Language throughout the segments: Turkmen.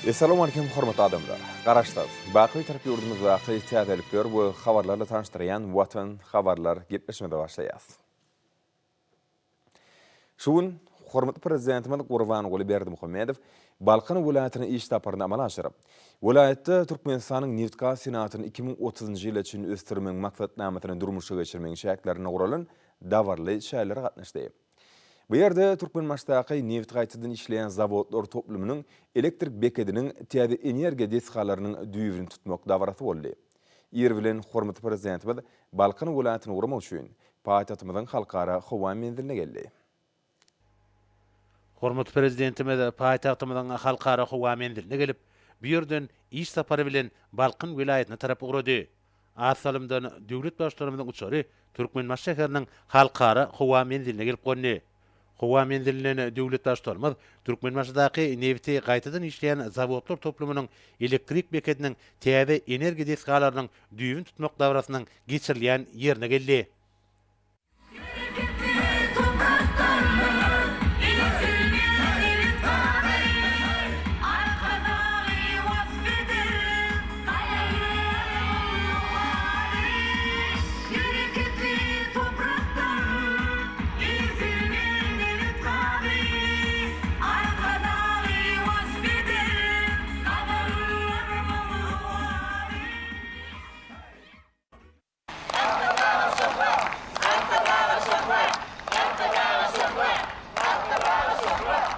Essalawmalikim hormatly adamlar! Garaşsyz, baky Bitarap ýurdumyzdaky täzelikler we habarlarla tanyşdyrýan Watan habarlar gepleşigimize başlaýas. Şu gün hormatly Prezidentimiz Gurbanguly Berdimuhamedow Balkan welaýatyna iş saparyny amala aşyryp, welaýatda Türkmenistanyň nebitgaz senagatyny 2030-njy ýyla çenli ösdürmegiň maksatnamasyny durmuşa geçirmegiň çäklerinde guralan dabaraly çärelere gatnaşdy. Bu ýerde Türkmenbaşydaky nebit gaýtadan işleýän zawodlar toplumynyň elektrik bekediniň täze energiýa desgalarynyň düýbüni tutmak dabarasy boldy. Ir bilen hormatly Prezidentimiz Balkan welaýatyny guramak üçin paýtagtymyzyň Halkara howa menziline geldi. Hormatly Prezidentimiz paýtagtymyzyň Halkara howa menziline gelip, bu ýerden iş sapary bilen Balkan welaýatyna tarap ugrady. Az salymdan döwlet Baştutanymyzyň uçary Türkmenbaşy şäheriniň Halkara howa menziline gelip gondy. Howa menzilinden döwlet Baştutanymyz Türkmenbaşydaky nebiti gaýtadan işleýän zawodlar toplumynyň elektrik bekediniň täze energiýa desgalarynyň düýbüni tutmak dabarasynyň geçirilýän ýerine geldi. Arkadaga şöhrat! Arkadaga şöhrat! Arkadaga şöhrat! Arkadaga şöhrat! Arkadaga şöhrat!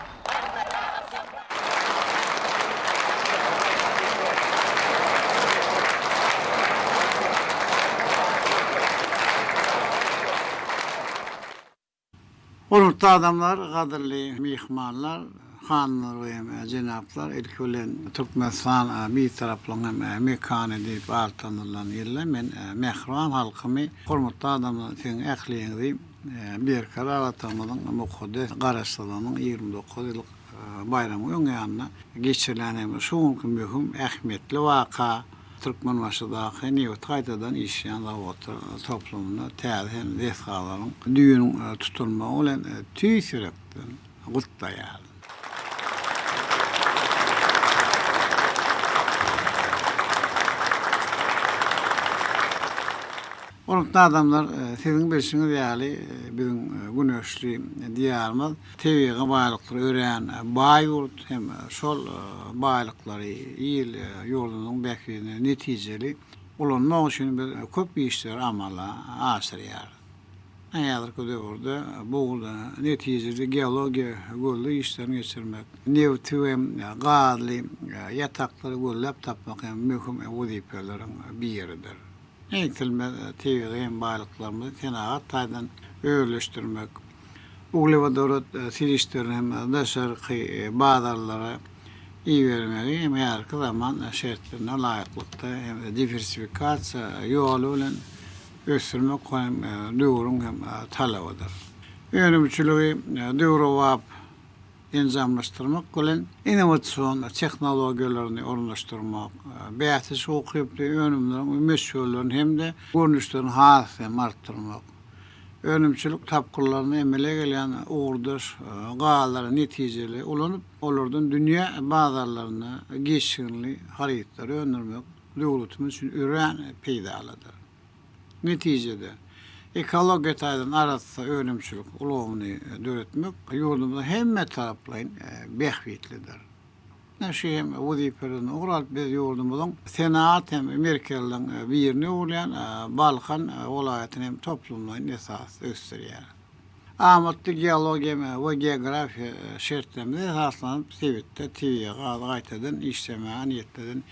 Hormatly adamlar, gadyrly myhmanlar, hanymlar we hem jenaplar, ilki bilen Türkmenistan Bitaraplygyň hem mekany diýip atlandyrylan ýylda men mähriban halkymy, hormatly adamlar, siziň ähliňizi Berkarar Watanymyzyň mukaddes Garaşsyzlygynyň 29 ýyllyk baýramynyň öň ýanynda geçirilen hem şu günki möhüm ähmiýetli waka, Türkmenbaşydaky nebiti gaýtadan işleýän zawodlar toplumynda täze hem desgalaryň düýbüniň tutulmagy bilen tüýs ýürekden gutlaýaryn. Hormatly adamlar, siziň bilşiňiz ýaly, biziň güneşli Diýarymyz Tebigy baýlyklara örän baý ýurt hem şol baýlyklary il ýurdumyzyň bähbidine netijeli ulanmak üçin biz köp işleri amala aşyrýarys. Häzirki döwürde bu ugurda netijeli geologiýa gözleg işlerini geçirmek, nebiti we gazly ýataklary gözläp tapmak hem möhüm wezipeleriň biridir. Egsilmez tebigy hem baýlyklarymyzy senagat taýdan özleşdirmek, uglewodorod serişdelerini hem daşarky bazarlara ibermegi hem häzirki zaman şertlerine laýyklykda hem diwersifikasiýa ýoly bilen ösdürmek hem döwrüň hem talabydyr. Önümçiligi döwrebap enjamlaşdyrmak bilen innowasion tehnologiýalaryny ornaşdyrmak, bäsdeşlige ukyply önümleriň möçberlerini hem-de görnüşlerini has hem artdyrmak, önümçilik tapgyrlarynda emele gelýän ugurdaş gazlary netijeli ulanyp, olardan dünýä bazarlarynda geçginli harytlary öndürmek döwletimiz üçin örän peýdalydyr. Netijede, ekologiýa taýdan arassa önümçilik ulgamyny döretmek ýurdumyza hemmetaraplaýyn bähbitlidir. Ine, şu hem wezipelerden ugur alyp, biz ýurdumyzyň senagat hem merkezleriniň birine öwrülýän Balkan welaýatyny hem toplumlaýyn esasda ösdürýäris. Amatly geologiýa we geografiýa şertlerimize esaslanyp, sebitde tebigy gazy gaýtadan işlemäge niýetlenen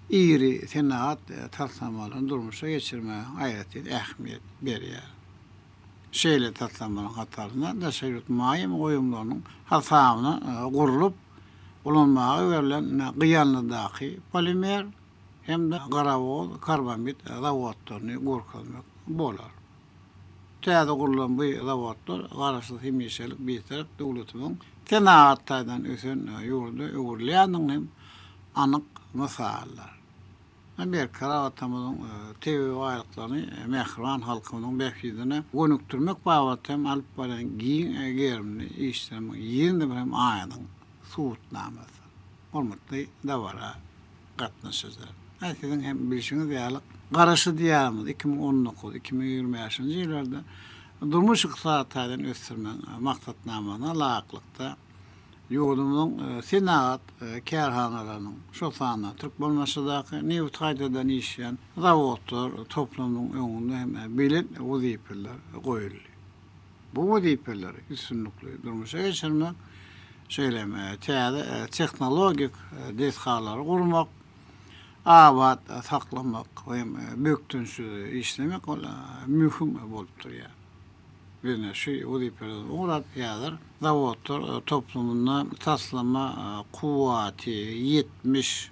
iri senagat taslamalaryny durmuşa geçirmäge aýratyn ähmiýet berýär. Şeýle taslamalaryň hatarynda daşary ýurt maýa goýumlarynyň hasabyna gurlup, ulanmaga berlen Gyýanlydaky polimer hem-de Garabogaz karbamid zawodlaryny görkezmek bolar. Täze gurlan bu zawodlar Garaşsyz hemişelik Bitarap döwletimiziň senagat taýdan ösen ýurda öwrülýändiginiň hem anyk mysaldyr. Berkarar Watanymyzyň tebigy baýlyklaryny mähriban halkymyzyň bähbidine gönükdirmek babatda hem alyp barýan giň gerimli işlerimiň ýene-de bir hem aýdyň subutnamasydyr. Hormatly dabara gatnaşyjylar! Hä, siziň hem bilşiňiz ýaly, Garaşsyz Diýarymyz 2019, 2025-nji ýyllarda durmuş-ykdysady taýdan ösdürmegiň maksatnamasyna laýyklykda, ýurdumyzyň senagat kärhanalarynyň, şol sanda Türkmenbaşydaky nebit gaýtadan işleýän zawodlar toplumynyň öňünde hem belent wezipeler goýuldy. Bu wezipeleri üstünlikli durmuşa geçirmek, şeýle hem täze tehnologik desgalary gurmak, abat saklamak hem bökdençsiz işlemek ol möhüm bolup durýar. Biz ine şu wezipelerden ugur alyp häzir zawodlar toplumynda taslama kuwwaty 70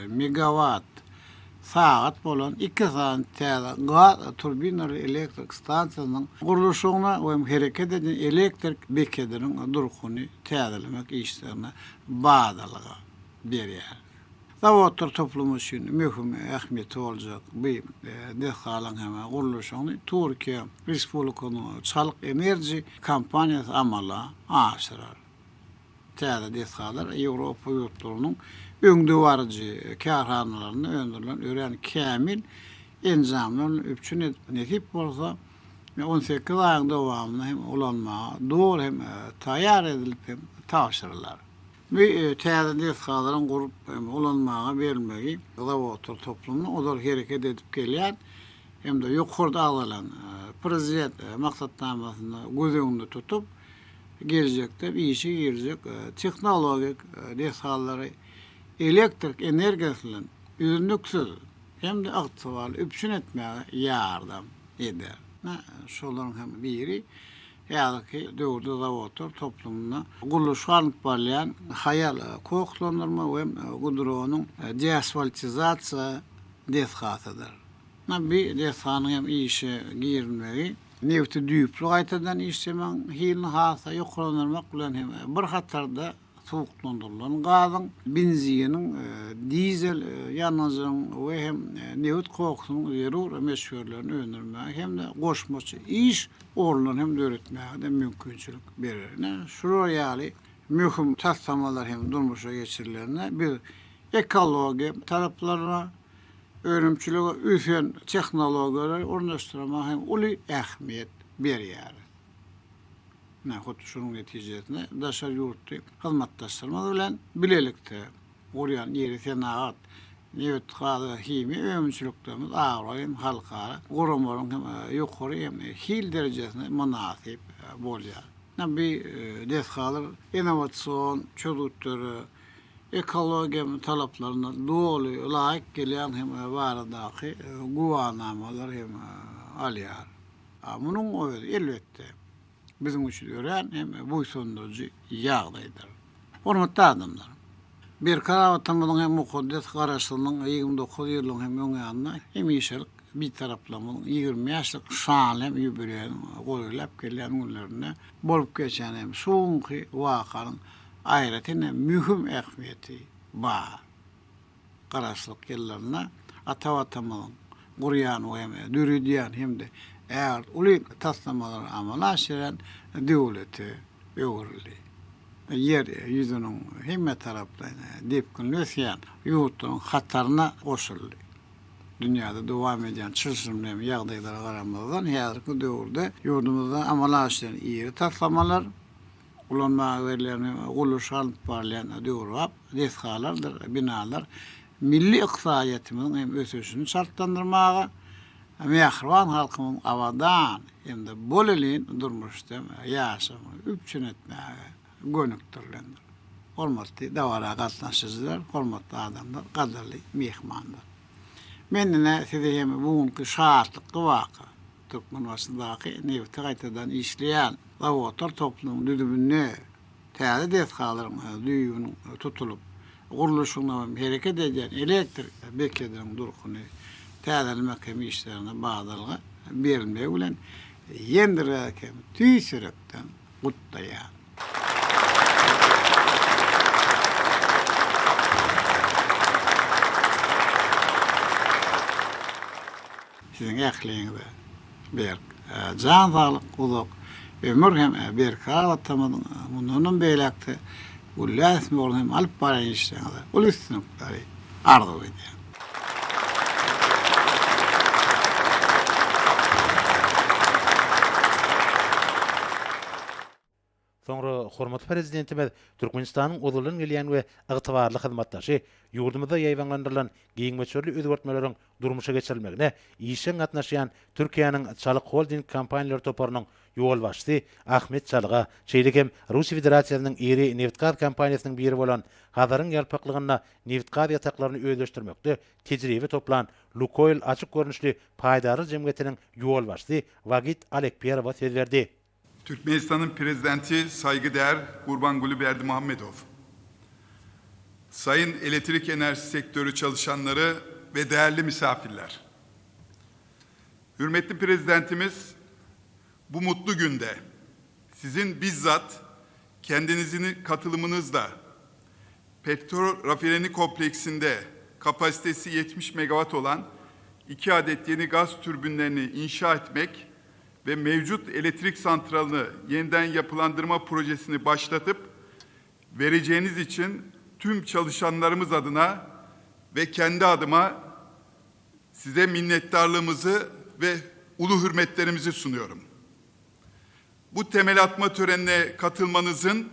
megawat sagat bolan iki sany täze gaz turbinaly elektrik stansiýasynyň gurluşygyna we hereket edýän elektrik bekediniň durkuny täzelemek işlerine badalga berýär. Zawodlar toplumy üçin möhüm ähmiýeti boljak bu desgalaryň hem gurluşygyny Türkiýe Respublikasynyň Çalyk Enerji kompaniýasy amala aşyrar. Täze desgalar Ýewropa ýurtlarynyň öňdebaryjy kärhanalarynda öndürilen örän kämil enjamlar bilen üpjün edip, nesip bolsa, 18 aýyň dowamynda hem ulanmaga doly hem taýýar edilip hem tabşyrylar. Bu täze desgalaryň gurup hem ulanmaga berilmegi zawodlar toplumynyň ozal hereket edip gelýän hem-de ýokarda agzalan Prezident maksatnamasynda göz öňünde tutup, geljekde işe girjek tehnologik desgalary elektrik energiýasy bilen üznüksiz hem-de ygtybarly üpjün etmäge ýardam eder. Ine, şolaryň hem biri häzirki döwürde zawodlar toplumynda gurluşygy alnyp barylýan haýal kokslandyrma we gudronyň deasfaltizasiýa desgasydyr. Bu desganyň hem işe girizilmegi nebiti düýpli gaýtadan işlemegiň hilini has-da ýokarlandyrmak bilen hem bir hatarda suwuklandyrylan gazyň, benziniň, dizel ýangyjynyň we hem nebit koksunyň zerur möçberlerini öndürmäge hem-de goşmaça iş orunlaryny hem döretmäge-de mümkinçilik berer. Ine, şular ýaly möhüm taslamalar hem durmuşa geçirilende biz ekologiýa talaplaryna, önümçilige ösen tehnologiýalary ornaşdyrmaga hem uly ähmiýet berýäris. Ine, hut şunuň netijesinde daşary ýurtly hyzmatdaşlarymyz bilen bilelikde gurýan iri senagat, nebit-gaz we himiýa önümçiliklerimiz abraý hem halkara guramalaryň hem ýokary hem hil derejesine mynasyp bolýar. Ine, bu desgalar innowasion çözgütlere, ekologiýa talaplaryna doly laýyk gelýän hem baradaky güwänamalar hem alýar. Munuň özi, elbetde, biziň üçin örän hem buýsandyryjy ýagdaýdyr. Hormatly adamlar! Berkarar Watanymyzyň hem mukaddes Garaşsyzlygynyň 29 ýyllygynyň hem öň ýanynda hemişelik Bitaraplygymyzyň 25 ýyllyk şanly hem ýubileýiniň golaýlap gelýän günlerinde bolup geçen hem şu günki wakanyň aýratyn hem möhüm ähmiýeti bar. Garaşsyzlyk ýyllarynda ata Watanymyzyň gurýan we hem döredýän hem-de ägirt uly taslamalary amala aşyrýan döwlete öwrüldi. Ýer ýüzüniň hemmetaraplaýyn depginli ösýän ýurtlaryň hataryna goşuldy. Dünýäde dowam edýän çylşyrymly hem ýagdaýlara garamazdan, häzirki döwürde ýurdumyzda amala aşyrýan iri taslamalar, Ulanmaga berilýän we gurluşygy alnyp barylýan döwrebap desgalardyr binalar milli ykdysadyýetimiziň hem ösüşini çaltlandyrmaga, mähriban halkymyzyň abadan hem-de bolelin durmuşda ýaşamagyny üpjün etmäge gönükdirilendir. Hormatly dabara gatnaşyjylar, hormatly adamlar, gadyrly myhmanlar! Men ine sizi hem bu günki şatlykly waka, Türkmenbaşydaky nebiti gaýtadan işleýän zawodlar toplumynyň düzüminde täze desgalaryň düýbüniň tutulyp, gurluşygyna hem hereket edýän elektrik bekediniň durkuny täzelemek hem işlerine badalga berilmegi bilen ýene bir gezek hem tüýs ýürekden gutlaýan. Siziň ähliňize berk jan saglyk, uzak ömür hem Berkarar Watanymyzyň mundanam beýläk-de Gülläp ösmegini hem alyp barýan işleriňizde uly üstünlikleri arzuw edýän. Soňra hormatly Prezidentimiz Türkmenistanyň ozaldan gelýän we ygtybarly hyzmatdaşy, ýurdumyzda ýaýbaňlandyrylan giň möçberli özgertmeleriň durmuşa geçirilmegine işjeň gatnaşýan Türkiýäniň Çalyk Holding kompaniýalar toparynyň ýolbaşçysy Ahmet Çalyga, şeýle hem Russiýa Federasiýasynyň iri nebitgaz kompaniýasynyň biri bolan Hazaryň ýalpaklygynda nebitgaz ýataklaryny özleşdirmekde tejribe toplan Lukoýl açyk görnüşli paýdarlar jemgyýetiniň ýolbaşçysy Wagit Alekperowa söz berdi. Türkmenistanyň Prezidenti saýgydeýer Gurbanguly Berdimuhamedow, Sayın elektrik enerjisi sektörü çalışanları ve değerli misafirler. Hürmetli Prezidentimiz bu mutlu günde sizin bizzat kendinizin katılımınızla petrol rafineri kompleksinde kapasitesi 70 megawatt olan iki adet yeni gaz türbinlerini inşa etmek ve mevcut elektrik santralını yeniden yapılandırma projesini başlatıp vereceğiniz için tüm çalışanlarımız adına ve kendi adıma size minnettarlığımızı ve ulu hürmetlerimizi sunuyorum. Bu temel atma törenine katılmanızın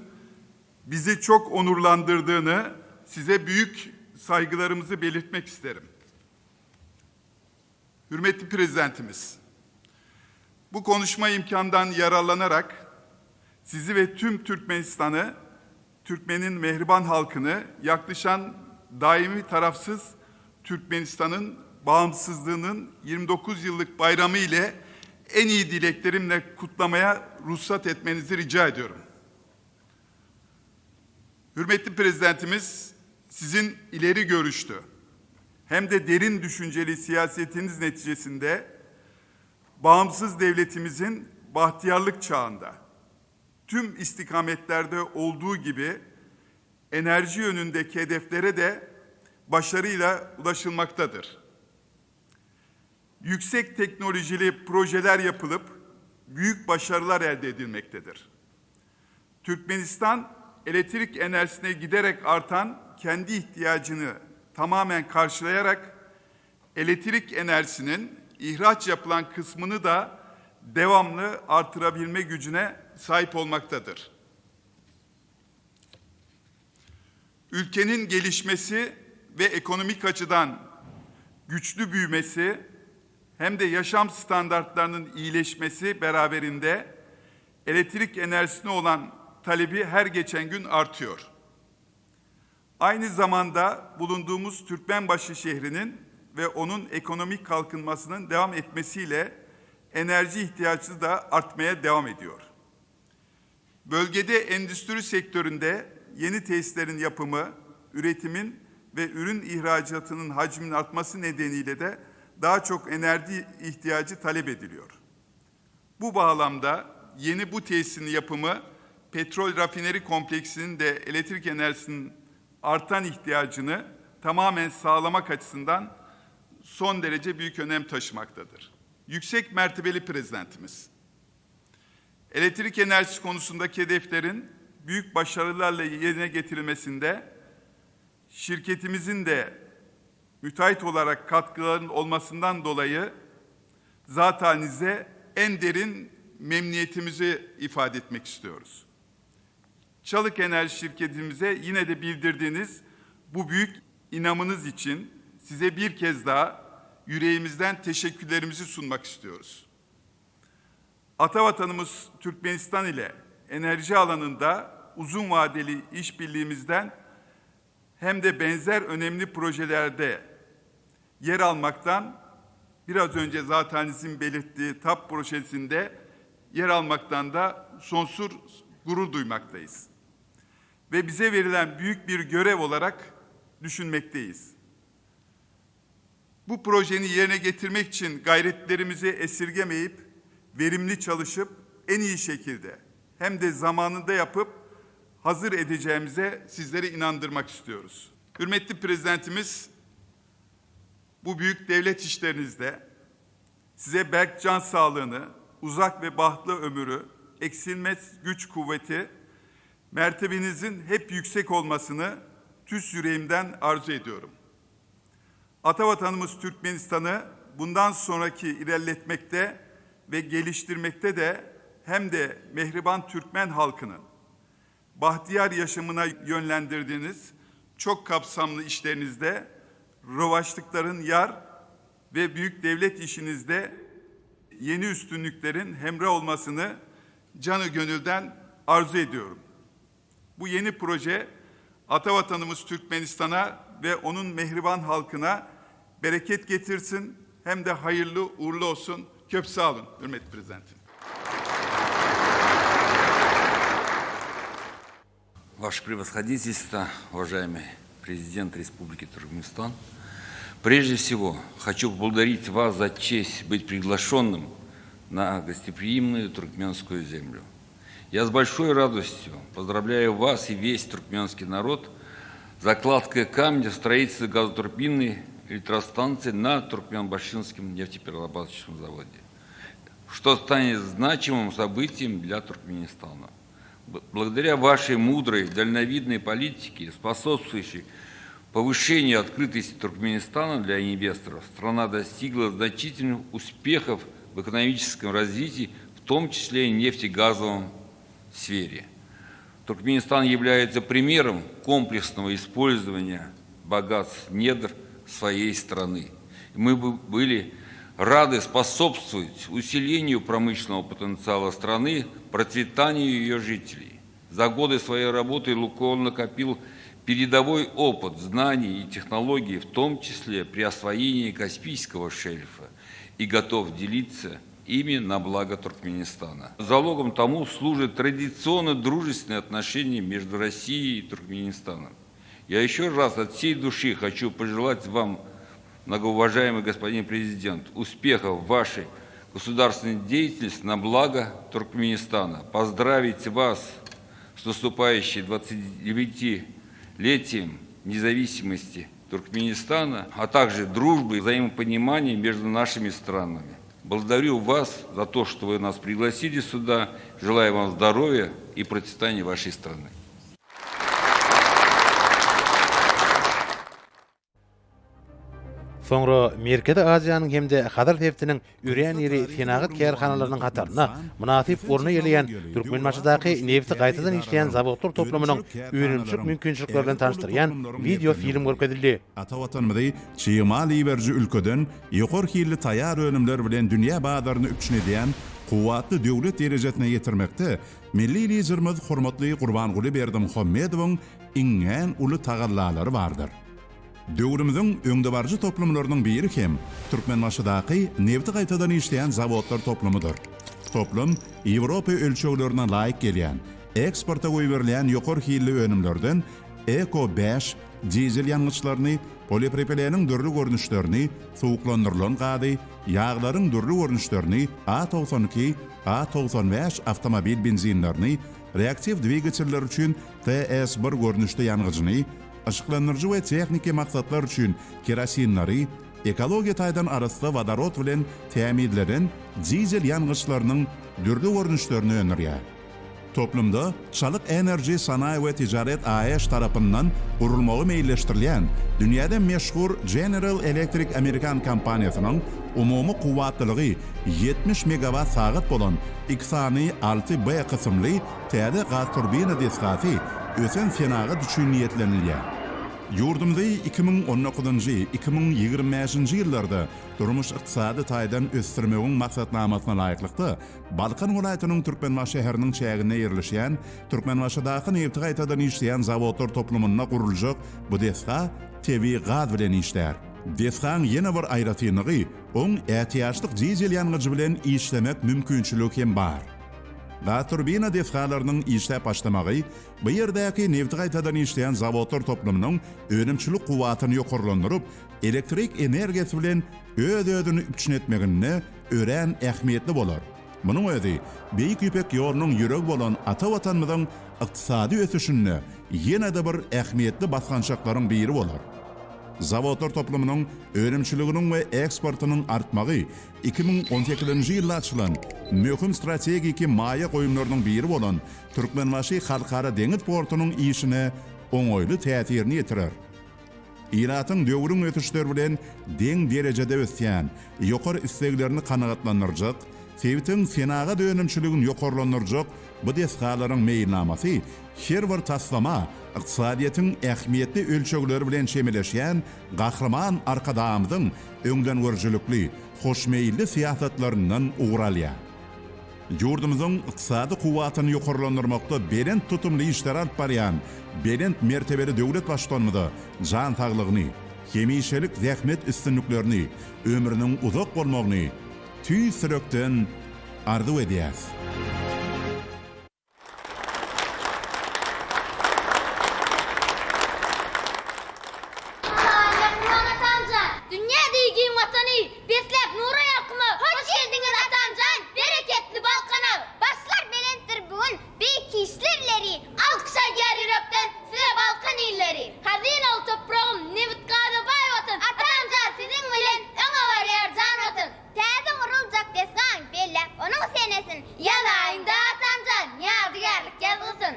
bizi çok onurlandırdığını size büyük saygılarımızı belirtmek isterim. Hürmetli Prezidentimiz, bu konuşma imkandan yararlanarak sizi ve tüm Türkmenistan'ı, Türkmen'in mehriban halkını yaklaşan daimi tarafsız Türkmenistan'ın bağımsızlığının 29 yıllık bayramı ile en iyi dileklerimle kutlamaya ruhsat etmenizi rica ediyorum. Hürmetli Prezidentimiz sizin ileri görüşlü hem de derin düşünceli siyasetiniz neticesinde bağımsız devletimizin bahtiyarlık çağında tüm istikametlerde olduğu gibi enerji yönündeki hedeflere de başarıyla ulaşılmaktadır. Yüksek teknolojili projeler yapılıp büyük başarılar elde edilmektedir. Türkmenistan elektrik enerjisine giderek artan kendi ihtiyacını tamamen karşılayarak elektrik enerjisinin ihraç yapılan kısmını da devamlı artırabilme gücüne sahip olmaktadır. Ülkenin gelişmesi ve ekonomik açıdan güçlü büyümesi hem de yaşam standartlarının iyileşmesi beraberinde elektrik enerjisine olan talebi her geçen gün artıyor. Aynı zamanda bulunduğumuz Türkmenbaşı şehrinin ve onun ekonomik kalkınmasının devam etmesiyle enerji ihtiyacı da artmaya devam ediyor. Bölgede endüstri sektöründe yeni tesislerin yapımı, üretimin ve ürün ihracatının hacminin artması nedeniyle de daha çok enerji ihtiyacı talep ediliyor. Bu bağlamda yeni bu tesisin yapımı petrol rafineri kompleksinin de elektrik enerjisinin artan ihtiyacını tamamen sağlamak açısından son derece büyük önem taşımaktadır. Yüksek mertebeli prezidentimiz, elektrik enerjisi konusundaki hedeflerin büyük başarılarla yerine getirilmesinde şirketimizin de müteahhit olarak katkıların olmasından dolayı zatanize en derin memnuniyetimizi ifade etmek istiyoruz. Çalık Enerji şirketimize yine de bildirdiğiniz bu büyük inamınız için size bir kez daha yüreğimizden teşekkürlerimizi sunmak istiyoruz. Ata vatanımız Türkmenistan ile enerji alanında uzun vadeli işbirliğimizden hem de benzer önemli projelerde yer almaktan biraz önce zatenizin belirttiği TAP projesinde yer almaktan da sonsuz gurur duymaktayız. Ve bize verilen büyük bir görev olarak düşünmekteyiz. Bu projenin yerine getirmek için gayretlerimizi esirgemeyip verimli çalışıp en iyi şekilde hem de zamanında yapıp hazır edeceğimize sizleri inandırmak istiyoruz. Hürmetli Prezidentimiz bu büyük devlet işlerinizde size berk can sağlığını, uzak ve bahtlı ömürü, eksilmez güç kuvveti. Mertebenizin hep yüksek olmasını tüz yüreğimden arzu ediyorum. Ata vatanımız Türkmenistan'ı bundan sonraki ilerletmekte ve geliştirmekte de hem de mehriban Türkmen halkının bahtiyar yaşamına yönlendirdiğiniz çok kapsamlı işlerinizde rövaşlıkların yar ve büyük devlet işinizde yeni üstünlüklerin hemre olmasını canı gönülden arzu ediyorum. Bu yeni proje ata vatanımız Türkmenistan'a ve onun mehriban halkına bereket getirsin hem de hayırlı uğurlu olsun. Köp sağ olun hürmetli prezidentim. Ваше превосходительство, уважаемый президент Республики Туркменистан, прежде всего хочу поблагодарить вас за честь быть приглашенным на гостеприимную туркменскую землю. Я с большой радостью поздравляю вас и весь туркменский народ закладкой камня в строительстве газотурбинной электростанции на Туркменбашинском нефтеперерабатывающем заводе, что станет значимым событием для Туркменистана. Благодаря вашей мудрой, дальновидной политике, способствующей повышению открытости Туркменистана для инвесторов, страна достигла значительных успехов в экономическом развитии, в том числе и нефтегазовом сфере. Туркменистан является примером комплексного использования богатств недр своей страны. Мы бы были рады способствовать усилению промышленного потенциала страны, процветанию ее жителей. За годы своей работы Лукойл накопил передовой опыт знаний и технологий, в том числе при освоении Каспийского шельфа, и готов делиться ими на благо Туркменистана. Залогом тому служат традиционно дружественные отношения между Россией и Туркменистаном. Я еще раз от всей души хочу пожелать вам, многоуважаемый господин президент, успехов в вашей государственной деятельности на благо Туркменистана, поздравить вас с наступающей 29-летием независимости Туркменистана, а также дружбы и взаимопонимания между нашими странами. Благодарю вас за то, что вы нас пригласили сюда. Желаю вам здоровья и процветания вашей страны. Soňra Merkezi Aziýanyň hem-de Hazar sebitiniň örän iri senagat kärhanalarynyň hatarynda mynasyp orun eýeleýän Türkmenbaşydaky nebiti gaýtadan işleýän zawodlar toplumynyň önümçilik mümkinçilikleri bilen tanyşdyrýan wideofilm görkezildi. Ata Watanymyzy çig mal iberiji ülkeden ýokary hilli taýýar önümler bilen dünýä bazaryny üpjün edýän kuwwatly döwlet derejesine ýetirmekde milli Liderimiz hormatly Gurbanguly Berdimuhamedowyň iňňän uly tagallalary bardyr. Döwrümiziň öňdebaryjy toplumlarynyň biri hem Türkmenbaşydaky nebiti gaýtadan işleýän zawodlar toplumydyr. Toplum Ýewropa ölçeglerine laýyk gelýän, eksporta goýberilýän ýokary hilli önümlerden Eko bäş dizel ýangyçlaryny, polipropileniň dürli görnüşlerini, suwuklandyrylan gazy, ýaglaryň dürli görnüşlerini, A 92, A 95 awtomobil benzinlerini, reaktiw dwigateller üçin TS bir görnüşde ýangyjyny, yşyklandyryjy we tehniki maksatlar üçin kerosinleri, ekologiýa taýdan arassa wodorod bilen tämizlenen dizel ýangyçlarynyň dürli görnüşlerini öndürýär. Toplumda Çalyk Enerji Sanaý we Tijaret AŞ tarapyndan gurulmagy meýilleşdirilýän dünýäde meşhur General Electric amerikan kompaniýasynyň umumy kuwwatlylygy 70 megawat-sagat bolan iki sany 6B kysymly täze gazturbina desgasy ösen senagat üçin niýetlenilýär. Ýurdumyzy 2019-njy, 2025-nji ýyllarda durmuş-ykdysady taýdan ösdürmegiň maksatnamasyna laýyklykda, Balkan welaýatynyň Türkmenbaşy şäheriniň çäginde ýerleşýän Türkmenbaşydaky nebti gaýtadan işleýän zawodlar toplumynda guruljak bu desga tebigy gaz bilen işlär. Desgaň ýene bir aýratynlygy, oň ätiýaçlyk dizel ýangyjy bilen işlemek mümkinçiligi hem bar. Gazturbina desgalarynyň işläp başlamagy bu ýerdäki nebti gaýtadan işleýän zawodlar toplumynyň önümçilik kuwwatyny ýokarlandyryp, elektrik energiýasy bilen öz-özüni üpjün etmeginde örän ähmiýetli bolar. Munuň özi Beýik Ýüpek ýolunyň ýüregi bolan ata Watanymyzyň ykdysady ösüşinde ýene-de bir ähmiýetli basgançaklaryň biri bolar. Zawodlar toplumynyň önümçiliginiň we eksportynyň artmagy 2018-nji ýylda açylan möhüm strategiki maýa goýumlarynyň biri bolan Türkmenbaşy Halkara deňiz portunyň işine oňaýly täsirini ýetirer. Ilatyň döwrüň ösüşleri bilen deň derejede ösýän ýokary isleglerini kanagatlandyrjak, sebitiň senagat önümçiligini ýokarlandyrjak bu desgalaryň meýilnamasy her bir taslama ykdysadyýetiň ähmiýetli ölçegleri bilen çemeleşýän Gahryman Arkadagymyzyň öňdengörüjilikli, hoşmeýilli syýasatlaryndan ugur alýar. Ýurdumyzyň ykdysady kuwwatyny ýokarlandyrmakda belent tutumly işleri alyp barýan belent mertebeli döwlet Baştutanymyza jan saglygyny, hemişelik zähmet üstünliklerini, ömrüniň uzak bolmagyny tüýs ýürekden arzuw edýäris. Aman Mähriban atamjan! Dünýä deý giň Watany besläp nura ýalkyma Hoş geldiňiz atamjan, bereketli Balkana! Başlar belentdir bu gün, beýik işler ileri, Alkyş aýdýar ýürekden size Balkan illeri! Hazynaly topragym, nebit-gaza baý Watan, Atamjan siziň bilen öňe barýar jan Watan! Täze guruljak desgaň belläp onuň senesin, Ýazaýyň-da atamjan, ýadygärlik ýazgysyn!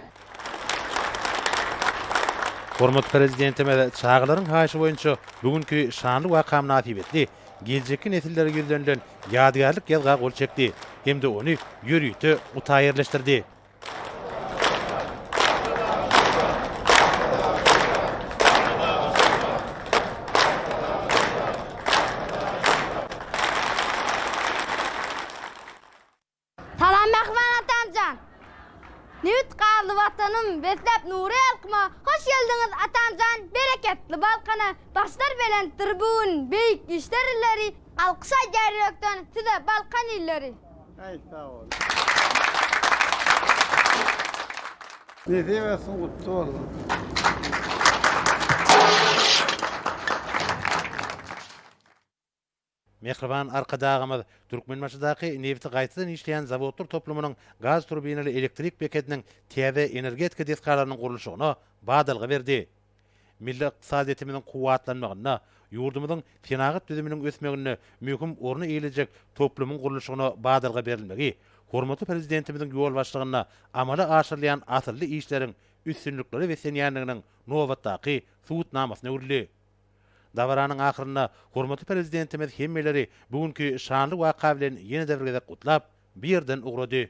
Hormatly Prezidentimiz çagalaryň haýyşy boýunça bu günki şanly waka mynasybetli geljekki nesillere ýüzlenilen ýadygärlik ýazga gol çekdi hem-de ony ýörite guta ýerleşdirdi. Salam mähriban atamjan! Nebit gazly watanym besläp nury ýalkyma Hoş geldiňiz atamjan bereketli Balkana Başlar belentdir bu gün beýik işler ileri Alkyş aýdýar ýürekden size Balkan illeri. Aý sag bol. Nesip etsin gutly bolsun. Mähriban Arkadagymyz Türkmenbaşydaky nebiti gaýtadan işleýän zawodlar toplumynyň gaz turbinaly elektrik bekediniň täze energetika desgalarynyň gurluşygyna badalga berdi. Milli ykdysadyýetimiziň kuwwatlanmagynda, ýurdumyzyň senagat düzüminiň ösmeginde möhüm orny eýelejek toplumyň gurluşygyna badalga berilmegi hormatly Prezidentimiziň ýolbaşçylygynda amala aşyrylýan asylly işleriň üstünliklere beslenýändiginiň nobatdaky subutnamasyna öwrüldi. Dabaranyň ahyrynda hormatly Prezidentimiz hemmeleri bu günki şanly waka bilen ýene-de bir gezek gutlap, bu ýerden ugrady.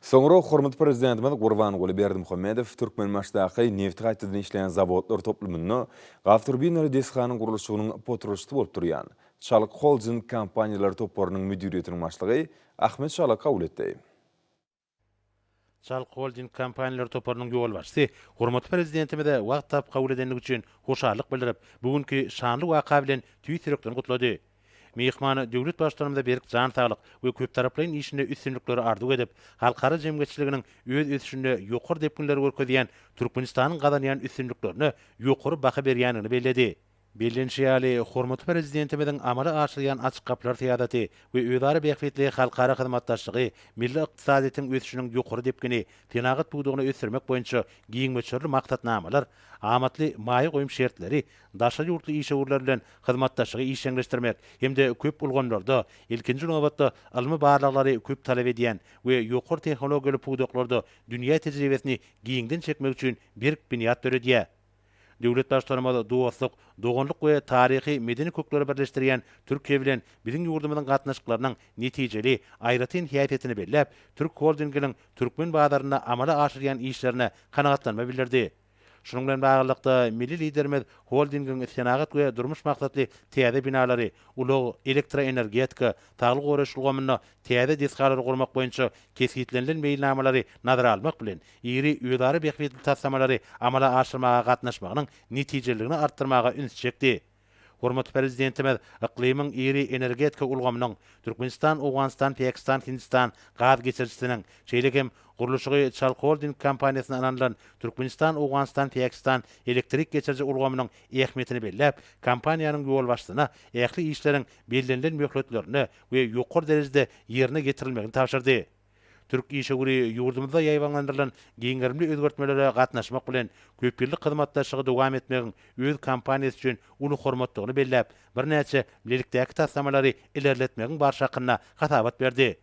Soňra hormatly Prezidentimiz Gurbanguly Berdimuhamedow Türkmenbaşydaky nebti gaýtadan işleýän zawodlar toplumynda gazturbinaly desganyň gurluşygynyň potratçysy bolup durýan Çalyk Holding kompaniýalar toparynyň müdiriýetiniň başlygy Ahmet Çalygy kabul etdi. Çalyk Holding kompaniýalar toparynyň ýolbaşçysy hormatly Prezidentimize wagt tapyp kabul edendigi üçin hoşallyk bildirip, bu günki şanly waka bilen tüýs ýürekden gutlady. Myhman döwlet Baştutanymyza berk jan saglyk we köptaraplaýyn işinde üstünlikleri arzuw edip, halkara jemgyýetçiliginiň öz ösüşinde ýokary depginleri görkezýän Türkmenistanyň gazanýan üstünliklerine ýokary baha berýändigini belledi. Bellenişi ýaly, hormatly Prezidentimiziň amala aşyrýan açyk gapylar syýasaty we özara bähbitli halkara hyzmatdaşlygy milli ykdysadyýetiň ösüşiniň ýokary depgini, senagat pudagyny ösdürmek boýunça giň möçberli maksatnamalar, amatly maýa goýum şertleri daşary ýurtly işewürler bilen hyzmatdaşlygy işjeňleşdirmek hem-de köp ulgamlarda, ilkinji nobatda, ylmy barlaglary köp talap edýän we ýokary tehnologiýaly pudaklarda dünýä tejribesini giňden çekmek üçin berk binýat döredýär. Döwlet Baştutanymyz dostluk, doganlyk we taryhy-medeni kökleri birleşdirýän Türkiýe bilen biziň ýurdumyzyň gatnaşyklarynyň netijeli, aýratyn häsiýetini belläp, türk holdinginiň türkmen bazarynda amala aşyrýan işlerine kanagatlanma bildirdi. Şunuň bilen baglylykda, milli Liderimiz holdingiň senagat we durmuş maksatly täze binalary, ulag, elektroenergetika, saglygy goraýyş ulgamynda täze desgalary gurmak boýunça kesgitlenilen meýilnamalary nazara almak bilen, iri özara bähbitli taslamalary amala aşyrmaga gatnaşmagynyň netijeliligini artdyrmaga ünsi çekdi. Hormatly Prezidentimiz yklymyň iri energetika ulgamynyň, Türkmenistan, Owganystan, Pakistan, Hindistan gaz geçirijisiniň, şeýle hem gurluşygy Çalk Holding kompaniýasyna ynanylan Türkmenistan, Owganystan, Pakistan elektrik geçiriji ulgamynyň ähmiýetini belläp, kompaniýanyň ýolbaşçysyna ähli işleriň bellenilen möhletlerinde we ýokary derejede ýerine ýetirilmegini tabşyrdy. Türk işewüri ýurdumyzda ýaýbaňlandyrylan giň gerimli özgertmelere gatnaşmak bilen, köpýyllyk hyzmatdaşlygy dowam etmegiň öz kompaniýasy üçin uly hormatdygyny belläp, birnäçe bilelikdäki taslamalary ilerletmegiň barşy hakynda hasabat berdi.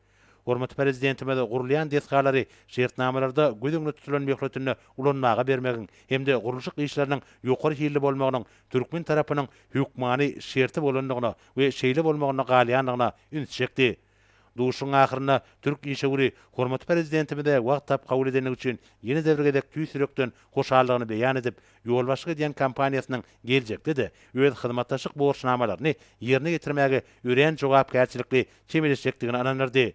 Hormatly Prezidentimiz gurulýan desgalary şertnamalarda göz öňünde tutulan möhletinde ulanmaga bermegiň hem-de gurluşyk işleriniň ýokary hilli bolmagynyň türkmen tarapynyň hökmany şerti bolandygyna we şeýle bolmagynda galýandygyna ünsi çekdi. Duşuşygyň ahyrynda türk işewüri hormatly Prezidentimize wagt tapyp kabul edendigi üçin ýene-de bir gezek tüýs ýürekden hoşallygyny beýan edip, ýolbaşçylyk edýän kompaniýasynyň geljekde-de öz hyzmatdaşlyk borçnamalaryny ýerine ýetirmäge örän jogapkärçilikli çemeleşjekdigine ynandyrdy.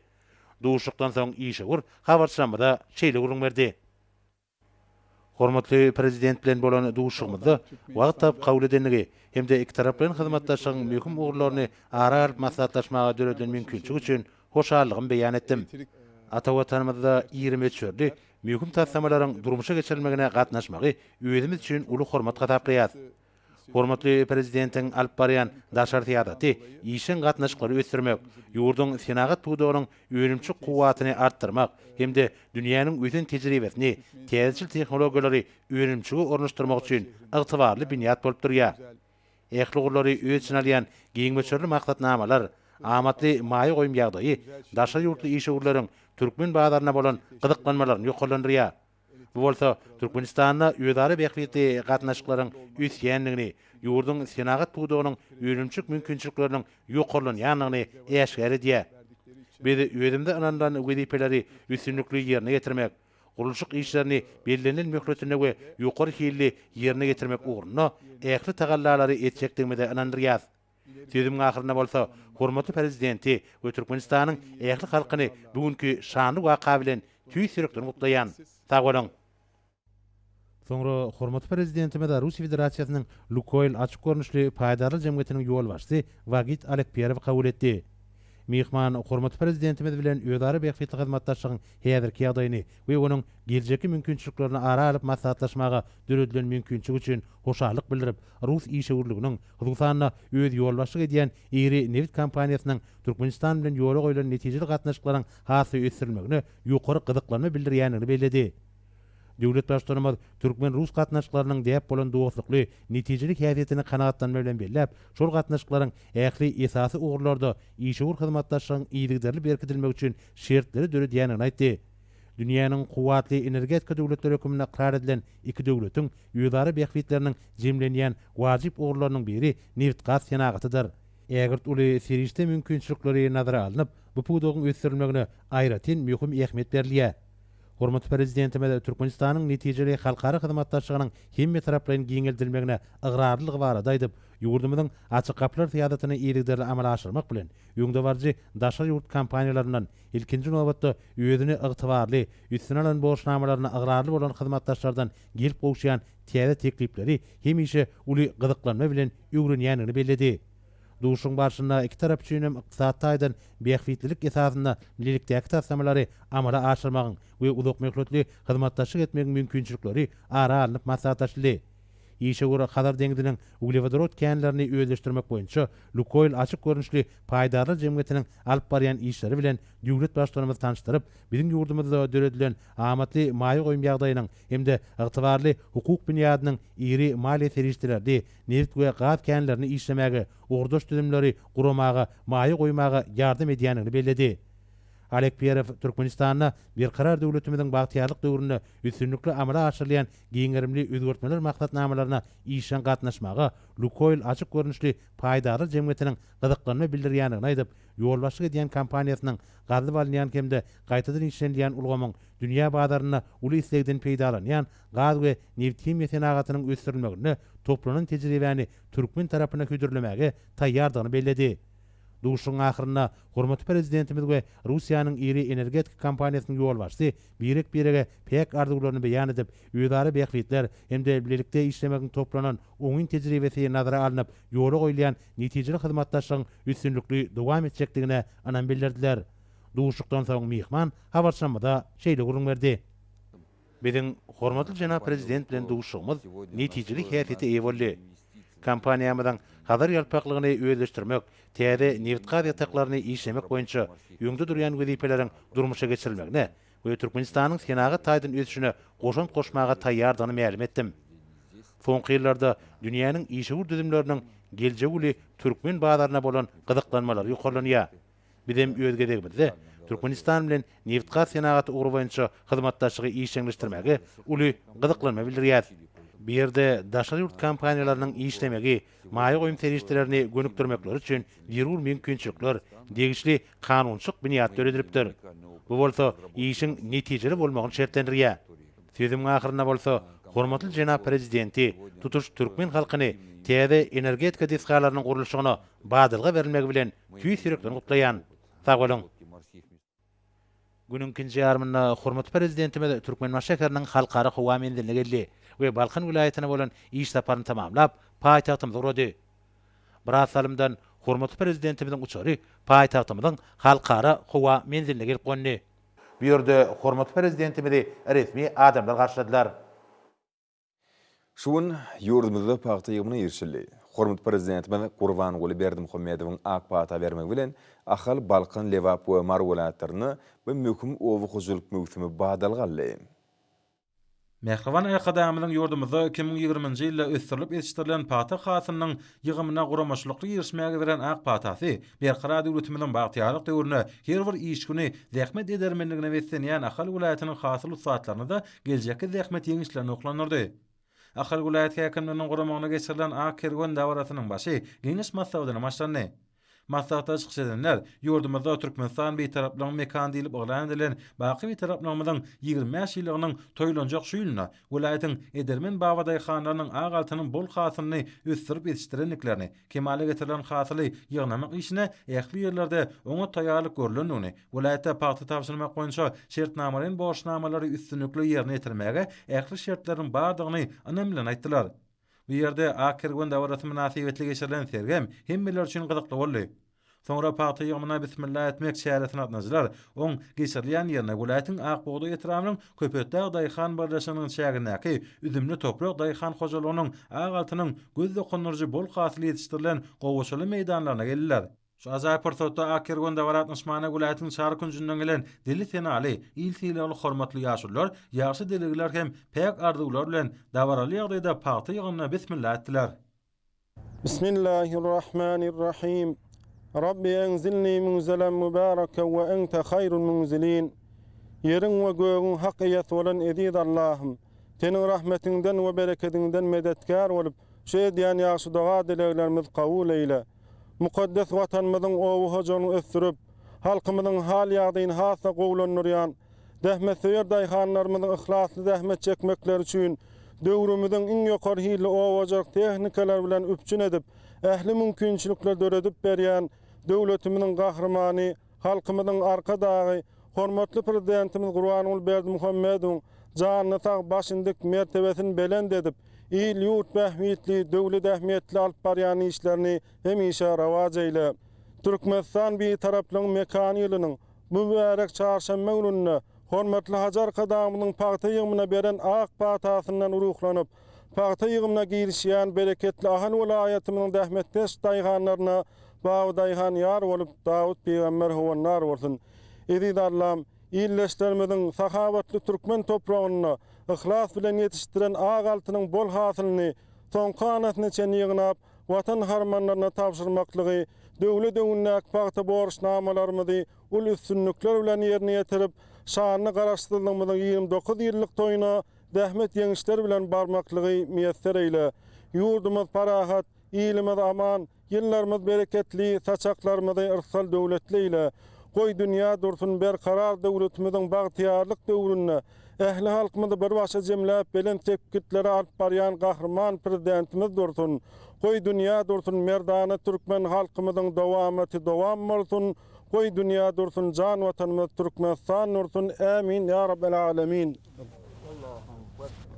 Duşuşykdan soň işewür habarçylarymyza şeýle gürrüň berdi. Hormatly Prezident bilen bolan duşuşygymyzda wagt tapyp kabul edendigi hem-de ikitaraplaýyn hyzmatdaşlygyň möhüm ugurlaryny ara alyp maslahatlaşmaga döredilen mümkinçilik üçin hoşallygymy beýan etdim. Ata Watanymyzda iri möçberli möhüm taslamalaryň durmuşa geçirilmegine gatnaşmagy özümiz üçin uly hormat hasaplaýarys. Hormatly Prezidentiň alyp barýan daşary syýasaty işjeň gatnaşyklary ösdürmek, ýurduň senagat pudagynyň önümçilik kuwwatyny artdyrmak hem-de dünýäniň ösen tejribesini, täzeçil tehnologiýalary önümçilige ornaşdyrmak üçin ygtybarly binýat bolup durýar. Ähli ugurlary öz içine alýan giň möçberli maksatnamalar, amatly maýa goýum ýagdaýy daşary ýurtly işewürleriň türkmen bazaryna bolan gyzyklanmalaryny ýokarlandyrýar. Bu bolsa Türkmenistanda özara bähbitli gatnaşyklaryň ösýändigini, ýurduň senagat pudagynyň önümçilik mümkinçilikleriniň ýokarlanýandygyny äşgär edýär. Biz özümize ynanylan wezipeleri üstünlikli ýerine ýetirmek, gurluşyk işlerini bellenilen möhletinde we ýokary hilli ýerine ýetirmek ugrunda ähli tagallalary etjekdigimize ynandyrýarys. Sözümiň ahyrynda bolsa, hormatly Prezidenti we Türkmenistanyň ähli halkyny bu günki şanly waka bilen tüýs ýürekden gutlaýan. Sag boluň! Soňra hormatly Prezidentimiz Russiýa Federasiýasynyň Lukoýl açyk görnüşli paýdarlar jemgyýetiniň ýolbaşçysy Wagit Alekperowy kabul etdi. Myhman hormatly Prezidentimiz bilen özara bähbitli hyzmatdaşlygyň häzirki ýagdaýyny we onuň geljekki mümkinçiliklerini ara alyp maslahatlaşmaga döredilen mümkinçilik üçin hoşallyk bildirip, rus işewürliginiň, hususan-da, öz ýolbaşçylyk edýän iri nebit kompaniýasynyň Türkmenistan bilen ýola goýlan netijeli gatnaşyklaryň has-da ösdürilmegine ýokary gyzyklanma bildirýändigini belledi. Döwlet Baştutanymyz türkmen-rus gatnaşyklarynyň däp bolan dostlukly, netijeli häsiýetini kanagatlanma bilen belläp, şol gatnaşyklaryň ähli esasy ugurlarda işewür hyzmatdaşlygyň yzygiderli berkidilmegi üçin şertleri döredýändigini aýtdy. Dünýäniň kuwwatly energetika döwletleri hökmünde ykrar edilen iki döwletiň özara bähbitleriniň jemlenýän wajyp ugurlarynyň biri nebitgaz senagatydyr. Ägirt uly serişde mümkinçilikleri nazara alnyp, bu pudagyň ösdürilmegine aýratyn möhüm ähmiýet berilýär. Hormatly Prezidentimiz Türkmenistanyň netijeli halkara hyzmatdaşlygynyň hemmetaraplaýyn giňeldilmegine ygrarlylygy barada aýdyp, ýurdumyzyň Açyk gapylar syýasatyny yzygiderli amala aşyrmak bilen, öňdebaryjy daşary ýurt kompaniýalaryndan, ilkinji nobatda, özüni ygtybarly, üstüne alan borçnamalaryna ygrarly bolan hyzmatdaşlardan gelip gowuşýan täze teklipleri hemişe uly gyzyklanma bilen öwrenýändigini belledi. Duşuşygyň barşynda iki tarap üçin hem ykdysady taýdan bähbitlilik esasynda bilelikdäki taslamalary amala aşyrmagyň we uzakmöhletli hyzmatdaşlyk etmegiň mümkinçilikleri ara alnyp maslahatlaşyldy. Işewür Hazar deňziniň uglewodorod känlerini özleşdirmek boýunça Lukoýl açyk görnüşli paýdarlar jemgyýetiniň alyp barýan işleri bilen döwlet Baştutanymyzy tanyşdyryp, biziň ýurdumyzda döredilen amatly maýa goýum ýagdaýynyň hem-de ygtybarly hukuk binýadynyň iri maliýe serişdelerini, nebit we gaz känlerini işlemäge, ugurdaş düzümleri guramaga, maýa goýmaga ýardam edýändigini belledi. Alekperow Türkmenistanda Berkarar döwletimiziň bagtyýarlyk döwründe üstünlikli amala aşyrylýan giň gerimli özgertmeler maksatnamalaryna işjeň gatnaşmaga Lukoýl açyk görnüşli paýdarlar jemgyýetiniň gyzyklanma bildirýändigini aýdyp, ýolbaşçylyk edýän kompaniýasynyň gazylyp alynýan hem-de gaýtadan işlenilýän ulgamyň dünýä bazarynda uly islegden peýdalanýan gaz we nebithimiýa senagatynyň ösdürilmeginde toplanan tejribäni türkmen tarapyna hödürlemäge taýýardygyny belledi. Duşuşygyň ahyrynda hormatly Prezidentimiz we Russiýanyň iri energetika kompaniýasynyň ýolbaşçysy birek-birege päk arzuwlaryny beýan edip, özara bähbitler hem-de bilelikde işlemegiň toplanan oňyn tejribesi nazara alnyp ýola goýulýan netijeli hyzmatdaşlygyň üstünlikli dowam etjekdigine ynam bildirdiler. Duşuşykdan soň myhman habarçymyza şeýle gürrüň berdi. Biziň hormatly jenap Prezident bilen duşuşygymyz netijeli häsiýete eýe boldy. Kompaniýamyzyň Hazar ýalpaklygyny özleşdirmek, täze nebitgaz ýataklaryny işlemek boýunça öňde durýan wezipeleriň durmuşa geçirilmegine we Türkmenistanyň senagat taýdan ösüşine goşant goşmaga taýýardygyny mälim etdim. Soňky ýyllarda dünýäniň işewür düzümleriniň geljegi uly türkmen bazaryna bolan gyzyklanmalary ýokarlanýar. Bizem öz gezegimizde Türkmenistan bilen nebitgaz senagaty ugry boýunça hyzmatdaşlygy işjeňleşdirmäge uly gyzyklanma bildirýäris. Bu ýerde daşary ýurt kompaniýalarynyň işlemegi, maýa goýum serişdelerini gönükdirmekleri üçin zerur mümkinçilikler, degişli kanunçylyk binýat döredilipdir. Bu bolsa işiň netijeli bolmagyny şertlendirýär. Sözümiň ahyrynda bolsa, hormatly jenap Prezidenti, tutuş türkmen halkyny täze energetika desgalarynyň gurluşygyna badalga berilmegi bilen tüýs ýürekden gutlaýan. Sag boluň! Günüň ikinji ýarymynda hormatly Prezidentimiz Türkmenbaşy şäheriniň Halkara howa menziline geldi we Balkan welaýatyna bolan iş saparyny tamamlap, paýtagtymyza ugrady. Biraz salymdan hormatly Prezidentimiziň uçary paýtagtymyzyň Halkara howa menziline gelip gondy. Bu ýerde hormatly Prezidentimizi resmi adamlar garşyladylar. Şu gün ýurdumyzda pagta ýygymyna girişildi. Hormatly Prezidentimiz Gurbanguly Berdimuhamedowyň ak pata bermegi bilen, Ahal, Balkan, Lebap we Mary welaýatlarynda bu möhüm oba hojalyk möwsümi badalga aldy. Mähriban Arkadagymyzyň ýurdumyzda 2020-nji ýylda ösdürilip ýetişdirilen pagta hasylynyň ýygymyna guramaçylykly girişmäge beren ak patasy Berkarar döwletimiziň bagtyýarlyk döwründe her bir iş güni zähmet edermenligine beslenýän Ahal welaýatynyň hasyl ussatlaryny-da geljekki zähmet ýeňişlerine ruhlandyrdy. Ahal welaýat häkimliginiň guramagynda geçirilen Ak kerwen dabarasynyň başy geňeş maslahatyna başlandy. Maslahatda çykyş edenler ýurdumyzda Türkmenistan Bitaraplygyň mekany diýlip yglan edilen baky Bitaraplygymyzyň 25 ýyllygynyň toýlanjak şu ýylynda welaýatyň edermen babadaýhanlarynyň ak altynyň bol hasylyny ösdürip ýetişdirendiklerini, kemala getirilen hasyly ýygnamak işine ähli ýerlerde oňat taýýarlyk görlendigini, welaýatda pagta tabşyrmak boýunça şertnamalaýyn borçnamalary üstünlikli ýerine ýetirmäge ähli şertleriň bardygyny ynam bilen aýtdylar. Bu ýerde Ak kerwen dabarasy mynasybetli geçirilen sergem hemmeler üçin gyzykly boldy. Soňra pagta ýygymyna bismilla etmek çäresine gatnaşyjylar oň geçirilýän ýerine welaýatyň Ak bugdaý etrabynyň Köpetdag daýhan birleşiginiň çägindäki Üzümli toprak daýhan hojalygynyň ak altynyň göz dokundyryjy bol hasyly ýetişdirilen gowaçaly meýdanlaryna geldiler. Şu ajaýyp pursatda Ak kerwen dabara gatnaşmana welaýatyň çar künjünden gelen dili senaly, il sylagly hormatly ýaşulular, ýagşy dilegler hem päk arzuwlar bilen dabaraly ýagdaýda pagta ýygymyna bismilla etdiler. Bismillahirrahmanirrahim. Rabbi enzilni munzelen mübareken we ente haýrul munzilin. Ýeriň we gögüň hak eýesi bolan eziz Allahym! Seniň rahmetiňden we berekediňden medetkär bolup, şu edýän ýagşy doga-dileglerimizi kabul eýle. Mukaddes Watanymyzyň oba hojalygyny ösdürip, halkymyzyň hal-ýagdaýyny has-da gowulandyrýan zähmetsöýer daýhanlarymyzyň yhlasly zähmet çekmekleri üçin döwrümiziň iň ýokary hilli oba hojalyk tehnikalary bilen üpjün edip, ähli mümkinçilikleri döredip berýän döwletimiziň Gahrymany, halkymyzyň Arkadagy, hormatly Prezidentimiz Gurbanguly Berdimuhamedowyň janyny sag, başyny dik, mertebesini belent edip, il-ýurt bähbitli, döwlet ähmiýetli alyp barýan işlerini hemişe rowaç eýle! Türkmenistan Bitaraplygyň mekany ýylynyň bu mübärek çarşenbe gününde hormatly Hajy Arkadagymyzyň pagta ýygymyna beren ak patasyndan ruhlanyp, pagta ýygymyna girişýän bereketli Ahal welaýatymyzyň zähmetkeş daýhanlaryna Babadaýhan ýar bolup, Dawut pygamber howandar bolsun! Eziz Allam, ildeşlerimiziň sahawatly türkmen topragynda yhlas bilen ýetişdiren ak altynyň bol hasylyny soňky hanasyna çenli ýygnap, Watan harmanlaryna tabşyrmaklygy, döwlet öňündäki pagta borçnamalarymyzy uly üstünlikler bilen ýerine ýetirip, şanly Garaşsyzlygymyzyň 29 ýyllyk toýuna zähmet ýeňişleri bilen barmaklygy miýesser eýle! Ýurdumyz parahat, ilimiz aman, Ýyllarymyz bereketli, saçaklarymyzy yrsgal-döwletli eýle! Goý, dünýä dursun Berkarar döwletimiziň bagtyýarlyk döwründe ähli halkymyzy bir başa jemläp belent sepgitlere alyp barýan Gahryman Prezidentimiz dursun! Goý, dünýä dursun merdana türkmen halkymyzyň dowamaty dowam bolsun! Goý, dünýä dursun jan Watanymyz Türkmenistan dursun! Ämin ýa Rabbel Alemin!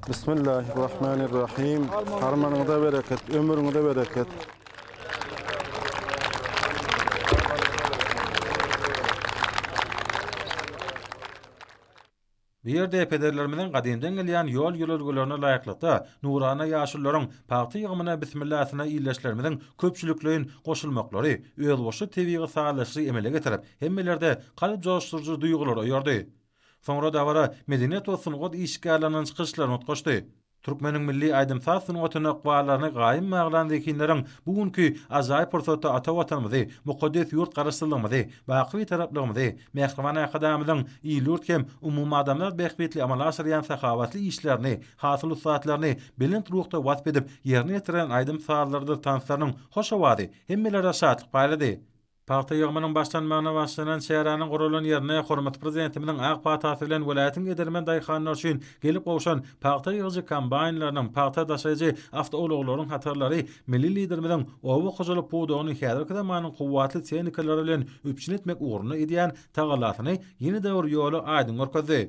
Bismillahirrahmanirrahim. Harmanyňyza bereket, ömrüňize bereket. Bu ýerde pederlerimiziň gadymdan gelýän ýol-ýörelgelerine laýyklykda, nurana ýaşulularyň pagta ýygymyna bismillasyna ildeşlerimiziň köpçülikleýin goşulmaklary özboluşly tebigy sazlaşygy emele getirip, hemmelerde kalp joşduryjy duýgulary oýardy. Soňra dabara medeniýet we sungat işgärleriniň çykyşlaryny utgaşdy. Türkmeniň milli aýdym-saz sungatyna ykballaryny gaýym baglan zehinleriň bu günki ajaýyp pursatda ata Watanymyzy, mukaddes ýurt Garaşsyzlygymyzy, baky Bitaraplygymyzy, mähriban Arkadagymyzyň il-ýurt hem umumadamzat bähbitli amala aşyrýan sahawatly işlerini, hasyl ussatlaryny belent ruhda wasp edip ýerine ýetiren aýdym-sazlarydyr tanslarynyň hoş owazy hemmelere şatlyk paýlady. Pagta ýygymynyň başlanmagyna başlanan çäräniň guralan ýerine hormatly Prezidentimiziň ak patasy bilen welaýatyň edermen daýhanlary üçin gelip gowşan pagta ýygyjy kombaýnlarynyň, pagta daşaýjy awtoulaglaryň hatarlary milli Liderimiziň oba hojalyk pudagyny häzirki zamanyň kuwwatly tehnikalary bilen üpjün etmek ugrunda edýän tagallasyny ýene-de bir ýola aýdyň görkezdi.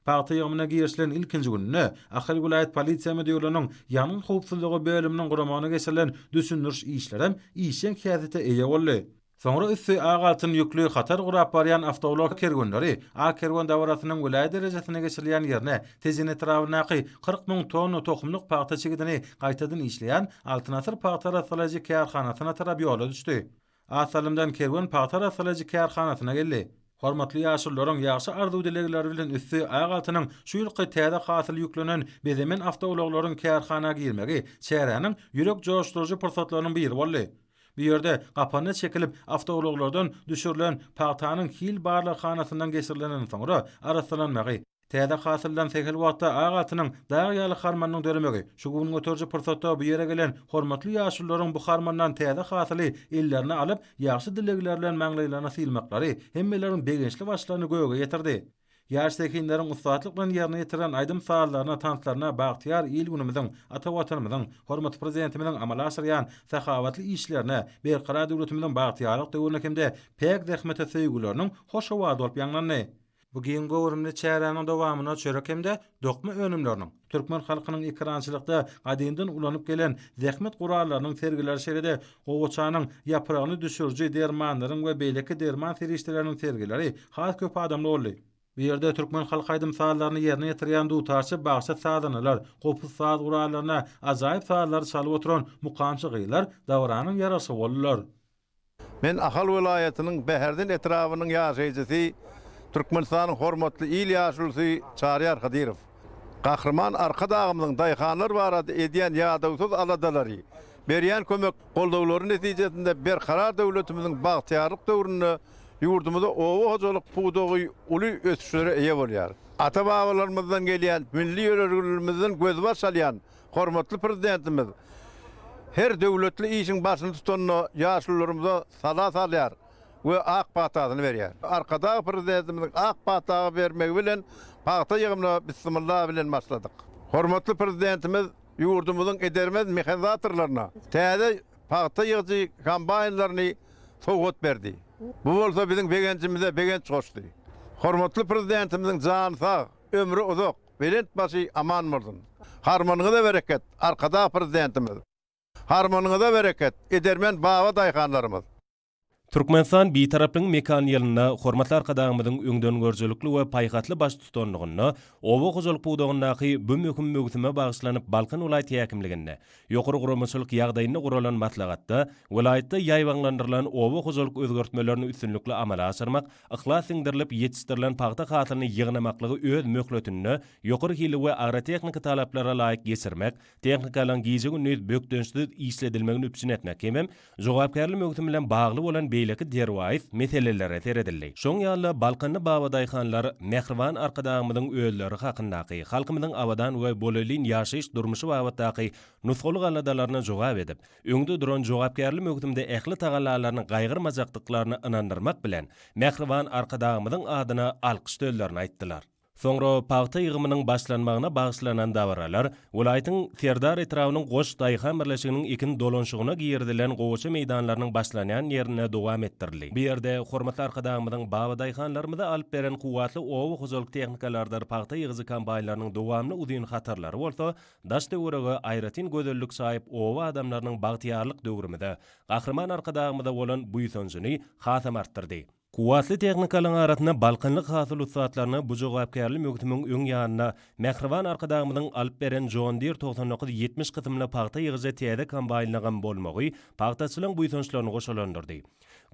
Pagta ýygymyna girişilen ilkinji gününde Ahal welaýat polisiýa müdirliginiň ýangyn howpsuzlygy bölüminiň guramagynda geçirilen düşündiriş işlerem işjeň häsiýete eýe boldy. Soňra üsti ak altyn ýükli hatar gurap barýan awtoulag kerwenleri Ak kerwen dabarasynyň welaýat derejesinde geçirilýän ýerine, Tejen etrabyndaky 40 müň tonna tohumlyk pagta çigidini gaýtadan işleýän Altyn asyr pagta arassalaýjy kärhanasyna tarap ýola düşdi. Az salymdan kerwen pagta arassalaýjy kärhanasyna geldi. Hormatly ýaşulularyň ýagşy arzuw-dilegleri bilen üsti ak altynyň şu ýylky täze hasyly ýüklenen bezemen awtoulaglaryň kärhana girmegi çäräniň ýürek joşduryjy pursatlarynyň biri boldy. Bu ýerde gapanyna çekilip awtoulaglardan düşürilen pagtanyň hil barlaghanasyndan geçirilenden soňra arassalanmagy, Täze hasyldan sähel wagtda ak altynyň dag ýaly harmanynyň döremegi, şu gün göteriji pursatda bu ýere gelen hormatly ýaşulularyň bu harmandan täze hasyly ellerine alyp, ýagşy dilegler bilen maňlaýlaryna sylmaklary hemmeleriň begençli başlaryny göge ýetirdi. Ýaş zehinleriň ussatlyk bilen ýerine ýetiren aýdym-sazlaryna, tanslaryna bagtyýar il-günümiziň, ata Watanymyzyň, hormatly Prezidentimiziň amala aşyrýan sahawatly işlerine, Berkarar döwletimiziň bagtyýarlyk döwrüne hem-de päk zähmete söýgüleriniň hoş owazy bolup ýaňlandy. Bu giň göwrümli çäräniň dowamynda çörek hem-de dokma önümleriniň, türkmen halkynyň ekerançylykda gadymdan ulanyp gelen zähmet gurallarynyň sergileri şeýle-de gowaçanyň ýapragyny düşüriji dermanlaryň we beýleki derman serişdeleriniň sergileri has köp adamly boldy. Bu ýerde türkmen halk aýdym-sazlaryny ýerine ýetirýän dutarçy bagşy-sazandalar, gopuz saz gurallarynda ajaýyp sazlary çalyp oturan mukamçy gyzlar dabaranyň ýaraşygy boldular. Men Ahal welaýatynyň Bäherden etrabynyň ýaşaýjysy, Türkmenistanyň hormatly il ýaşulusy Çaryýar Hydyrow. Gahryman Arkadagymyzyň daýhanlar barada edýän ýadawsyz aladalary, berýän kömek, goldawlary netijesinde Berkarar döwletimiziň bagtyýarlyk döwründe ýurdumyzda oba hojalyk pudagy uly ösüşlere eýe bolýar. Ata-babalarymyzdan gelýän milli ýörelgelerimizden gözbaş alýan Hormatly Prezidentimiz her döwletli işiň başyny tutanda ýaşulularymyza sala salýar we ak patasyny berýär. Arkadag Prezidentimiziň ak pata bermegi bilen pagta ýygymyna Bissimylla bilen başladyk. Hormatly Prezidentimiz ýurdumyzyň edermen mehanizatorlaryna täze pagta ýygyjy kombaýnlaryny sowgat berdi. Bu bolsa biziň begenjimize begenç goşdy. Hormatly Prezidentimiziň jany sag, ömri uzak, Belent başy aman bolsun. Harmanyňyza bereket, Arkadag Prezidentimiz! Harmanyňyza bereket, edermen baba daýhanlarymyz! Türkmenistan Bitaraplygyň mekany ýylynda hormatly Arkadagymyzyň öňdengörüjilikli we paýhasly baştutanlygynda oba hojalyk pudagyndaky bu möhüm möwsüme bagyşlanyp Balkan welaýat häkimliginde ýokary guramaçylyk ýagdaýynda guralan maslahatda welaýatda ýaýbaňlandyrylan oba hojalyk özgertmelerini üstünlikli amala aşyrmak, yhlas siňdirilip ýetişdirilen pagta hasylyny ýygnamaklygy öz möhletinde, ýokary hilli we agrotehniki talaplara laýyk geçirmek, tehnikalaryň gije-gündiz bökdençsiz işledilmegini üpjün etmek hemem jogapkärli möwsüm bilen bagly bolan beýleki derwaýys meselelere seredildi. Şoň ýaly-da, balkanly babadaýhanlar mähriban Arkadagymyzyň özleri hakyndaky, halkymyzyň abadan we bolelin ýaşaýyş-durmuşy babatdaky nusgalyk aladalaryna jogap edip, öňde duran jogapkärli möwsümde ähli tagallalaryny gaýgyrmajakdyklaryny ynandyrmak bilen, mähriban Arkadagymyzyň adyna alkyş sözlerini aýtdylar. Soňra pagta ýygymynyň başlanmagyna bagyşlanan dabaralar welaýatyň Serdar etrabynyň Goş daýhan birleşiginiň ekin dolanyşygyna girizilen gowaça meýdanlarynyň başlanýan ýerinde dowam etdirildi. Bu ýerde hormatly Arkadagymyzyň babadaýhanlarymyza alyp beren kuwwatly oba hojalyk tehnikalarydyr pagta ýygyjy kombaýnlarynyň dowamly uzyn hatarlary bolsa daş-töwerege aýratyn gözellik çaýyp oba adamlarynyň bagtyýarlyk döwrümize, Gahryman Arkadagymyza bolan buýsanjyny hasam artdyrdy. Kuwwatly tehnikalaryň arasynda balkanly hasyl ussatlaryna bu jogapkärli möwsümiň öň ýanynda mähriban Arkadagymyzyň alyp beren John Deere 99 70 kysymly pagta ýygyjy täze kombaýnynyňam bolmagy pagtaçylaryň buýsançlaryny goşalandyrdy.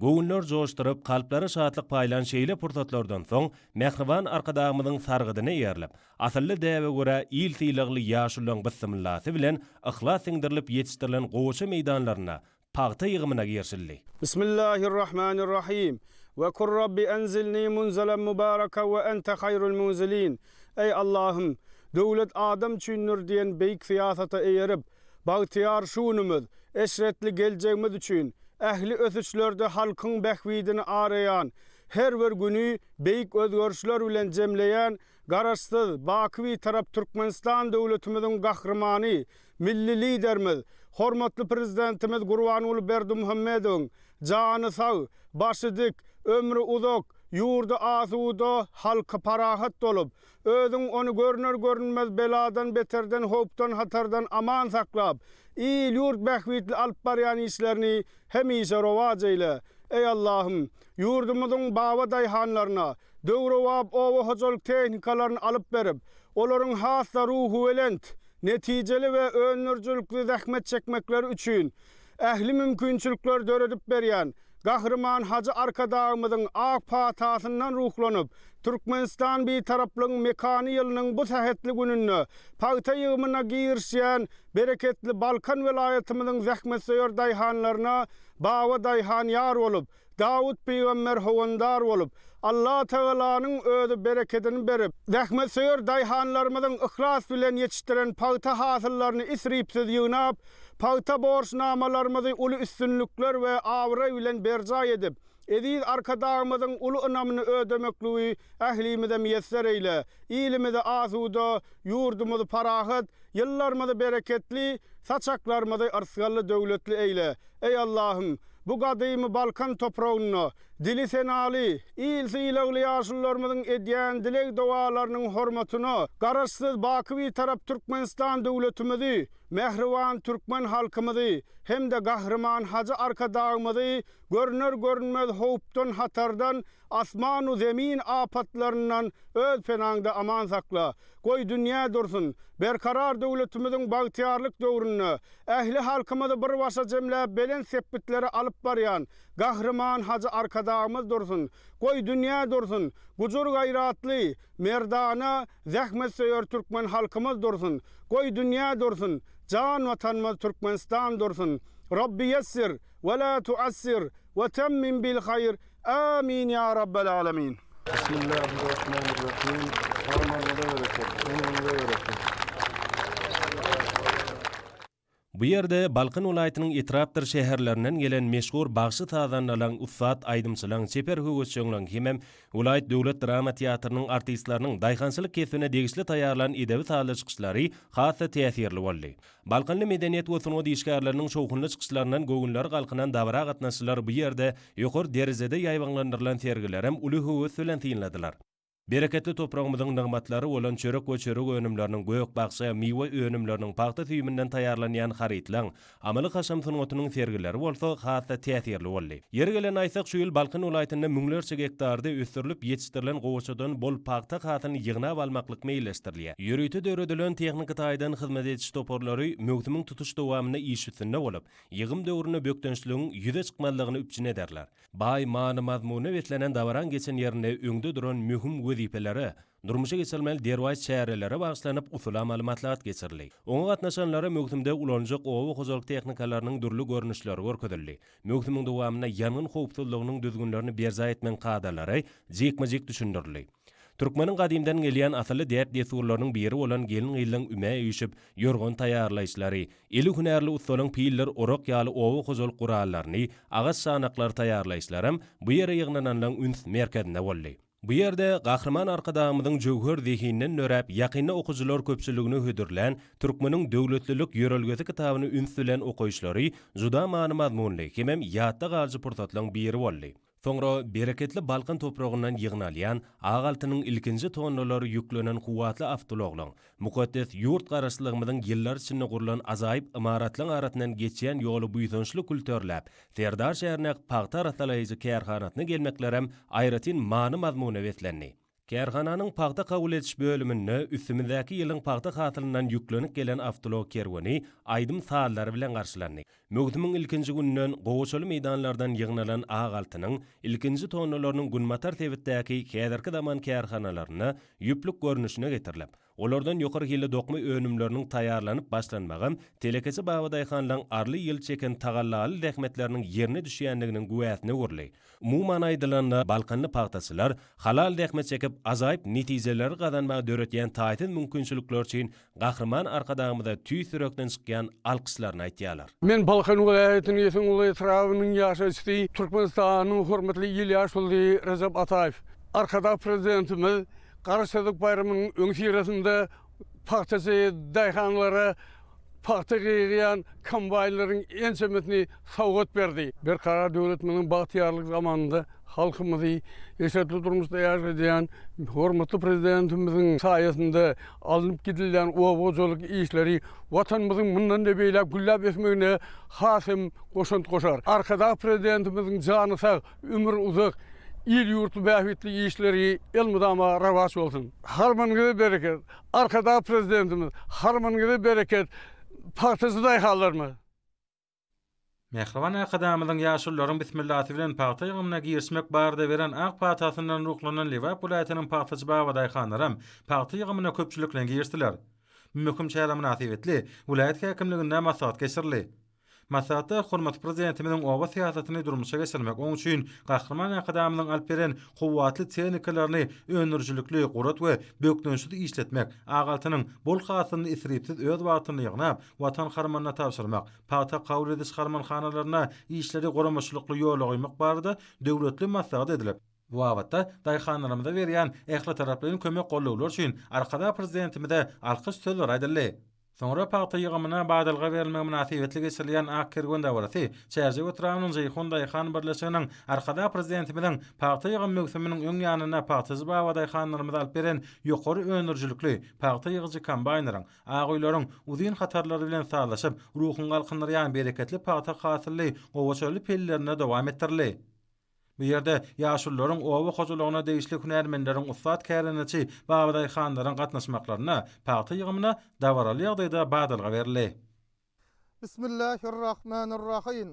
Göwünler joşduryp, kalplara şatlyk paýlan şeýle pursatlardan soň, mähriban Arkadagymyzyň sargydyna eýerilip, asylly däbe görä il sylagly ýaşulularyň bysymyllasy bilen yhlas siňdirilip ýetişdirilen gowaça meýdanlarynda pagta ýygymyna girişildi. Bismillahirrahmanirrahim. We kul Rabbi enzilni munzelen mubaraka we ente haýrul munzilin. Eý Allahym! Döwlet adam üçindir diýen beýik syýasata eýerip, Bagtyýar şu günümiz, eşretli geljegimiz üçin ähli ösüşlerde halkyň bähbidini araýan, her bir güni beýik özgerişler bilen jemleýän Garaşsyz, baky Bitarap Türkmenistan döwletimiziň Gahrymany, Milli Liderimiz, hormatly Prezidentimiz Gurbanguly Berdimuhamedowyň jany sag, başy dik, ömri uzak, ýurdy asuda, halky parahat bolup, Özüň ony görner-görünmez beladan-beterden, howpdan-hatardan aman saklap, il-ýurt bähbitli alyp barýan işlerini hemişe rowaç eýle. Eý, Allahym! Ýurdumyzyň baba daýhanlaryna döwrebap oba hojalyk tehnikalaryny alyp berip, olaryň has-da ruhubelent, netijeli we öndürijilikli zähmet çekmekleri üçin ähli mümkinçilikleri döredip berýän Gahryman Hajy Arkadagymyzyň ak patasyndan ruhlanyp, Türkmenistan Bitaraplygyň mekany ýylynyň bu sähetli gününde pagta ýygymyna girişýän bereketli Balkan welaýatymyzyň zähmetsöýer daýhanlaryna Baba daýhan ýar bolup, Dawut pygamber howandar bolup, Allatagalanyň özi berekedini berip, zähmetsöýer daýhanlarymyzyň yhlas bilen ýetişdiren pagta hasyllaryny isripsiz ýygnap, pagta borçnamalarymyzy uly üstünlikler we abraý bilen berjaý edip, eziz Arkadagymyzyň uly ynamyny ödemekligi ählimize miýesser eýle! Ilimizi asuda, ýurdumyzy parahat, ýyllarymyzy bereketli, saçaklarymyzy yrsgally-döwletli eýle! Eý, Allahym! Bu gadymy Balkan topragynda dili senaly, il sylagly ýaşulularymyzyň edýän dileg-dogalarynyň hormatyna Garaşsyz, baky Bitarap Türkmenistan döwletimizi, mähriban türkmen halkymyzy hem-de Gahryman Hajy Arkadagymyzy görner-görünmez howpdan-hatardan, asman-u-zemin apatlaryndan öz penaňda aman sakla! Goý, dünýä dursun! Berkarar döwletimiziň bagtyýarlyk döwründe ähli halkymyzy bir başa jemläp belent sepgitlere alyp barýan Gahryman Hajy Arkadagymyz dursun! Goý, dünýä dursun! Gujur-gaýratly, merdana, zähmetsöýer türkmen halkymyz dursun! Goý, dünýä dursun! Jan Watanymyz Türkmenistan dursun! Rabbi ýessir, we la tuassir, we temmim bil haýr, Amin ýa Rabbel Alemin. Bismillahirrahmanirrahim. Armanyňyza bereket, ömrüňize bereket. Bu ýerde Balkan welaýatynyň etrapdyr şäherlerinden gelen meşhur bagşy-sazandalaryň, ussat aýdymçylaryň, çeper höwesjeňleriň hemem welaýat döwlet drama teatrynyň artistleriniň daýhançylyk kesbine degişli taýýarlan edebi-sazly çykyşlary has-da täsirli boldy. Balkanly medeniýet we sungat işgärleriniň şowhunly çykyşlaryndan göwünleri galkynan dabara gatnaşyjylar bu ýerde ýokary derejede ýaýbaňlandyrylan sergilerem uly höwes bilen synladylar. Bereketli topragymyzyň nygmatlary bolan çörek we çörek önümleriniň, gök-bakja, miwe önümleriniň, pagta süýüminden taýýarlanýan harytlaň, amaly-haşam sungatynyň sergileri bolsa has-da täsirli boldy. Ýeri gelende aýtsak, şu ýyl Balkan welaýatynda müňlerçe gektarda ösdürilip ýetişdirilen gowaçadan bol pagta hasylyny ýygnap almaklyk meýilleşdirilýär. Ýörite döredilen tehniki taýdan hyzmat ediş toparlary möwsümiň tutuş dowamynda iş üstünde bolup, ýygym döwründe bökdençligiň ýüze çykmazlygyny üpjün ederler. Baý many-mazmuna beslenen dabaraň geçen ýerinde öňde duran möhüm wezipelere, durmuşa geçirilmeli derwaýys çärelere bagyşlanyp usuly-amaly maslahat geçirildi. Oňa gatnaşanlara möwsümde ulanyljak oba hojalyk tehnikalarynyň dürli görnüşleri görkezildi. Möwsümiň dowamynda ýangyn howpsuzlygynyň düzgünlerini berjaý etmegiň kadalary jikme-jik düşündirildi. Türkmeniň gadymdan gelýän asylly däp-dessurlarynyň biri bolan gelin-gyzlaň ümä üýşüp, ýorgan taýýarlaýyşlary, eli hünärli ussalaryň pildir orak ýaly oba hojalyk gurallaryny, agaç çanaklary taýýarlaýyşlaram bu ýere ýygnananlaryň üns merkezinde boldy. Bu ýerde Gahryman Arkadagymyzyň jöwher zehinden döräp, ýakynda okyjylar köpçüligine hödürlän Türkmeniň döwletlilik ýörelgesi kitabyny üns bilen okaýyşlary juda many-mazmunly hemem ýatda galyjy pursatlaryň biri boldy. Soňra bereketli Balkan topragyndan ýygnalýan ak altynyň ilkinji tonnalary ýüklenen kuwwatly awtoulaglaryň, mukaddes ýurt Garaşsyzlygymyzyň ýyllar içinde gurlan ajaýyp ymaratlaryň arasyndan geçýän ýoly buýsançly külterläp, Serdar şäherindäki pagta arassalaýjy kärhanasyna gelmeklerem aýratyn many-mazmuna beslendi. Kärhananyň pagta kabul ediş bölüminde üstümizdäki ýylyň pagta hasylyndan ýüklenip gelen awtoulag kerweni aýdym-sazlary bilen garşylandy. Möwsümiň ilkinji gününden gowaçaly meýdanlardan ýygnalan ak altynyň ilkinji tonnalarynyň günbatar sebitdäki häzirki zaman kärhanalarynda ýüplük görnüşine getirilip, Olardan ýokary hilli dokma önümleriniň taýýarlanyp başlanmagam telekeçi babadaýhanlaryň arly ýyl çeken tagallaly zähmetleriniň ýerine düşýändiginiň güwäsine öwrüldi. Umuman aýdylanda, balkanly pagtaçylar halal zähmet çekip, ajaýyp netijeleri gazanmaga döretýän taýsyz mümkinçilikler üçin Gahryman Arkadagymyza tüýs ýürekden çykýan alkyşlaryny aýtýarlar. Men Balkan welaýatynyň Esenguly etrabynyň ýaşaýjysy, Türkmenistanyň hormatly il ýaşulusy Rejep Ataýew. Arkadag Prezidentimiz Garaşsyzlyk baýramynyň öňüsyrasynda pagtaçy daýhanlara pagta gygýan kombaýnlaryň ençemesini sowgat berdi. Berkarar döwletimiziň bagtyýarlyk zamanynda halkymyzy eşretli durmuşda ýaşadýan hormatly Prezidentimiziň saýasynda alnyp gidilýän oba hojalyk işleri Watanymyzyň mundan-da beýläk gülläp ösmegine has hem goşant goşar. Arkadag Prezidentimiziň jany sag, Ömri uzak, il-ýurtly bähbitli işleri elmydama rowaç bolsun! Harmanyňyza bereket, Arkadag Prezidentimiz! Harmanyňyza bereket, pagtaçy daýhanlarymyz! Mähriban Arkadagymyzyň ýaşulularyň bismillasy bilen pagta ýygymyna girişmek barada beren ak patasyndan ruhlanan Lebap welaýatynyň pagtaçy babadaýhanlaram pagta ýygymyna köpçülikleýin girişdiler. Bu möhüm çäre mynasybetli welaýat häkimliginde maslahat geçirildi. Maslahatda hormatly Prezidentimiziň oba syýasatyny durmuşa geçirmek, oň üçin Gahryman Arkadagymyzyň alyp beren kuwwatly tehnikalaryny öndürijilikli, gurat we bökdençsiz işletmek, ak altynyň bol hasylyny isripsiz öz wagtynda ýygnap, Watan harmanyna tabşyrmak, pagta kabul ediş harmanhanalarynda işleri guramaçylykly ýola goýmak barada döwletli maslahat edilip, bu babatda daýhanlarymyza berýän ählitaraplaýyn kömek-gollawlar üçin Arkadag Prezidentimize alkyş sözleri aýdyldy. Soňra pagta ýygymyna badalga berilmegi mynasybetli geçirilýän Ak kerwen dabarasy Çärjew etrabynyň Jeýhun daýhan birleşiginiň Arkadag Prezidentimiziň pagta ýygym möwsüminiň öň ýanynda pagtaçy babadaýhanlarymyza alyp beren ýokary öndürijilikli pagta ýygyjy kombaýnlaryň, ak öýleriň uzyn hatarlary bilen sazlaşyp, ruhuňy galkyndyrýan bereketli pagta hasylly gowaçaly pellerinde dowam etdirildi. Bu ýerde ýaşulularyň, oba hojalygyna degişli hünärmenleriň, ussat kärendeçi babadaýhanlaryň gatnaşmaklarynda pagta ýygymyna dabaraly ýagdaýda badalga berildi. Bismillahirrahmanirrahim.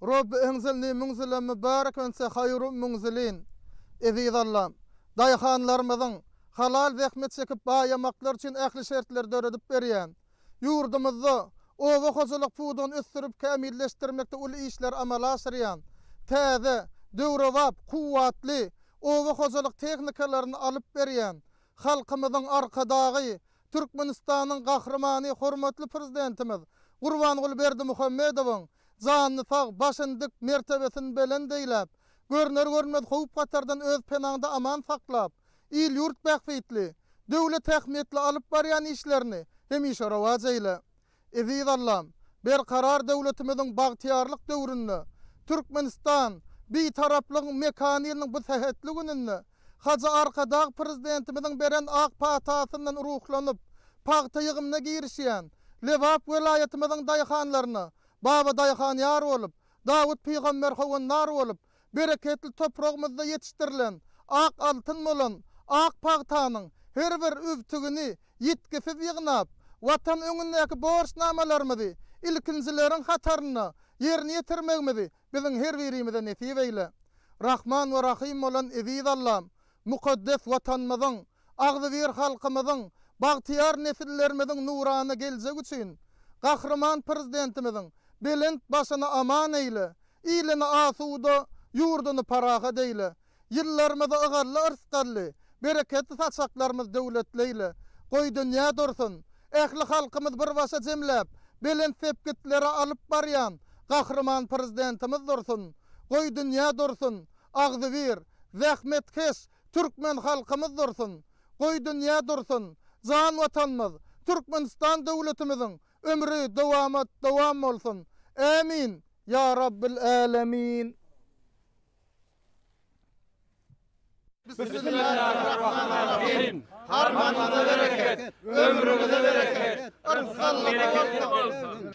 Robbi enzilni munzilen mübareken ente haýrul munzilin. Eziz Allam, daýhanlarymyzyň halal zähmet çekip baýamaklary üçin ähli şertleri döredip berýän, Ýurdumyzda oba hojalyk pudagyny ösdürip kämilleşdirmekde uly işleri amala aşyrýan, täze, döwrebap, kuwwatly oba hojalyk tehnikalaryny alyp berýän Halkymyzyň Arkadagy, Türkmenistanyň Gahrymany hormatly Prezidentimiz Gurbanguly Berdimuhamedowyň janyny sag, başyny dik, mertebesini belent eýläp, görner-görünmez howp-hatardan öz penaňda aman saklap, il-ýurt bähbitli, döwlet ähmiýetli alyp barýan işlerini hemişe rowaç eýle. Eziz Allam, Berkarar döwletimiziň bagtyýarlyk döwründe, Türkmenistan, Bitaraplygyň mekany ýylynyň bu sähetli gününde Hajy Arkadag Prezidentimiziň beren ak patasyndan ruhlanyp, pagta ýygymyna girişýän Lebap welaýatymyzyň daýhanlaryna Babadaýhan ýar bolup, Dawut pygamber howandar bolup, Bereketli topragymyzda ýetişdirilen, ak altyn bolan ak pagtanyň her bir übtügini ýitgisiz ýygnap, Watan öňündäki borçnamalarymyzy ilkinjileriň hatarynda ýerine ýetirmegimizi biziň her birimize nesip eýle. Rahman we Rahym bolan eziz Allam, mukaddes Watanymyzyň, agzybir halkymyzyň, bagtyýar nesillerimiziň nurana geljegi üçin Gahryman Prezidentimiziň belent başyny aman eýle, ilini asuda, ýurduny parahat eýle. Ýyllarymyzy ygally-yrsgally, bereketli saçaklarymyzy döwletli eýle. Goý dünýä dursun, ähli halkymyzy bir başa jemläp, belent sepgitlere alyp barýan Gahryman Prezidentimiz dursun. Goý dünýä dursun, agzybir, zähmetkeş, Türkmen halkymyz dursun! Goý dünýä dursun! Jan Watanymyz, Türkmenistan döwletimiziň ömri dowamat dowam bolsun! Ämin! Ýa Rabbil Älemin! Bismillahirrahmanirrahim. Harmanyňyza bereket, ömrüňize bereket, yrsgally bolsun.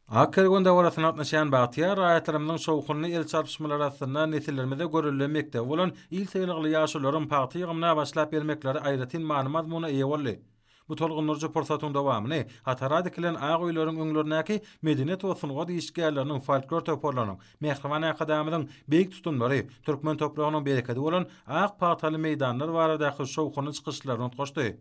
Ak kerwen dabarasyna gatnaşýan bagtyýar raýatlarymyzyň şowhunly el çarpyşmalary astynda nesillerimize görelde mekdebi bolan il sylagly ýaşulularyň pagta ýygymyna başlap bermekleri aýratyn many-mazmuna eýe boldy. Bu tolgundyryjy pursatyň dowamyny hatara dikilen ak öýleriň öňlerindäki medeniýet we sungat işgärleriniň folklor toparlarynyň, mähriban Arkadagymyzyň beýik tutumlary, türkmen topragynyň berekedi bolan ak pagtaly meýdanlar baradaky şowhunly çykyşlaryny utgaşdy.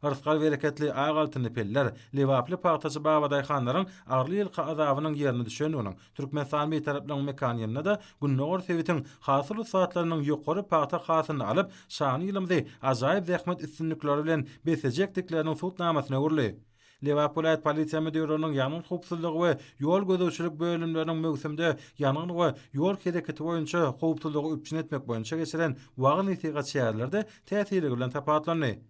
Rysgal-bereketli ak altynly peller, lebaply pagtaçy babadaýhanlaryň arly ýylky azabynyň ýerine düşendiginiň, Türkmenistan Bitaraplygyň mekan ýylynda-da gündogar sebitiň hasyl ussatlarynyň ýokary pagta hasylyny alyp, şanly ýylymyzy ajaýyp zähmet üstünlikleri bilen beslejekdikleriniň subutnamasyna öwrüldi. Lebap welaýat polisiýa müdirliginiň ýangyn howpsuzlygy we ýol gözegçilik bölümleriniň möwsümde ýangyn we ýol hereketi boýunça howpsuzlygy üpjün etmek boýunça geçiren wagyz-nesihat çäreleri-de täsirligi bilen tapawutlandy.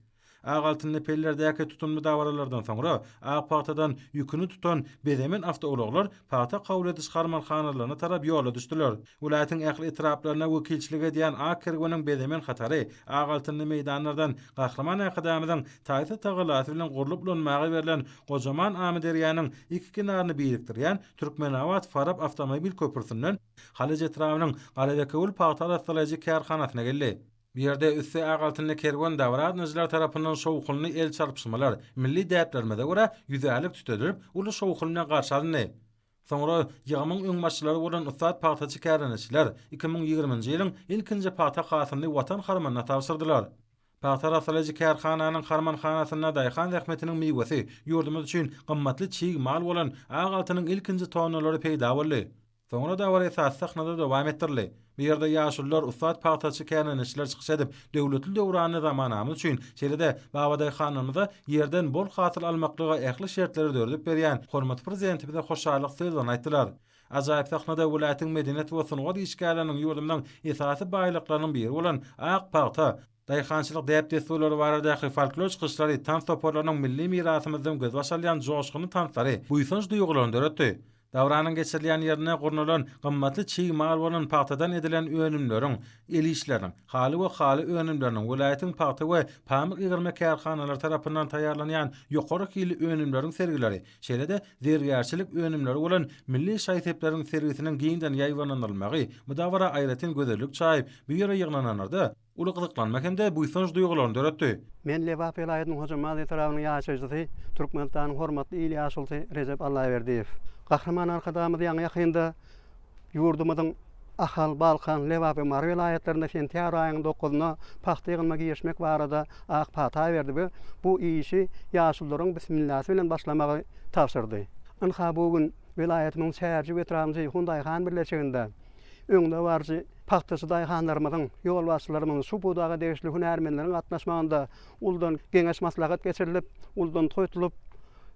Ak altynly pellerdäki tutumly dabaralardan soňra, ak pagtadan ýüküni tutan bezemen awtoulaglar pagta kabul ediş harmanhanalaryna tarap ýola düşdüler. Welaýatyň ähli etraplaryna wekilçilik edýän ak kerweniň bezemen hatary ak altynly meýdanlardan Gahryman Arkadagymyzyň taýsyz tagallasy bilen gurlup ulanmaga berlen gojaman Amyderýanyň iki kenaryny birikdirýän Türkmenabat-Farap awtomobil köprüsinden Halaç etrabynyň Garabekewül pagta arassalaýjy kärhanasyna geldi. Bu ýerde üsti ak altynly kerwen dabara gatnaşyjylar tarapyndan şowhunly el çarpyşmalar, milli däplerimize görä, ýüzärlik tütedilip, uly şowhun bilen garşy alyndy. Soňra ýygymyň öňbaşçylary bolan ussat pagtaçy kärendeçiler 2020-nji ýylyň ilkinji pagta hasylyny Watan harmanyna tabşyrdylar. Pagta arassalaýjy kärhananyň harmanhanasynda daýhan zähmetiniň miwesi, ýurdumyz üçin gymmatly çig mal bolan ak altynyň ilkinji tonnalary peýda boldy. Soňra dabara esasy sahnada dowam etdirildi. Bu ýerde ýaşulular, ussat pagtaçy kärendeçiler çykyş edip, döwletli döwranly zamanamyz üçin, şeýle-de babadaýhanlarymyza ýerden bol hasyl almaklyga ähli şertleri döredip berýän hormatly Prezidentimize hoşallyk sözlerini aýtdylar. Ajaýyp sahnada welaýatyň medeniýet we sungat işgärleriniň ýurdumyzyň esasy baýlyklarynyň biri bolan ak pagta, daýhançylyk däp-dessurlary baradaky folklor çykyşlary, tans toparlarynyň milli mirasymyzdan gözbaş alýan joşgunly tanslary buýsanç duýgularyny döretdi. Dabaranyň geçirilýän ýerinde gurnalan gymmatly çig mal bolan pagtadan edilen önümleriň, el işleriniň, haly we haly önümleriniň, welaýatyň pagta we pamyk egirme kärhanalary tarapyndan taýýarlanýan ýokary hilli önümleriň sergileri, şeýle-de zergärçilik önümleri bolan milli şaý-sepleriň sergisiniň giňden ýaýbaňlandyrylmagy bu dabara aýratyn gözellik çaýyp, bu ýere ýygnananlarda uly gyzyklanma hem-de buýsanç duýgularyny döretdi. Men Lebap welaýatynyň Hojambaz etrabynyň ýaşaýjysy, Türkmenistanyň hormatly il ýaşulusy Rejep Allaberdiýew. Gahryman Arkadagymyz ýaňy-ýakynda ýurdumyzyň Ahal, Balkan, Lebap we Mary welaýatlarynda sentýabr aýynyň dokuzynda pagta ýygynyma girişmek barada ak pata berdi we bu işi ýaşulularyň bismillasy bilen başlamagy tabşyrdy. Ynha bu gün welaýatymyzyň Çärjew etrabynyň Jeýhun daýhan birleşiginde öňdebaryjy pagtaçy daýhanlarymyzyň, ýolbaşçylarymyzyň, şu pudaga degişli hünärmenleriň gatnaşmagynda uludan geňeş-maslahat geçirilip, uludan toý tutulyp,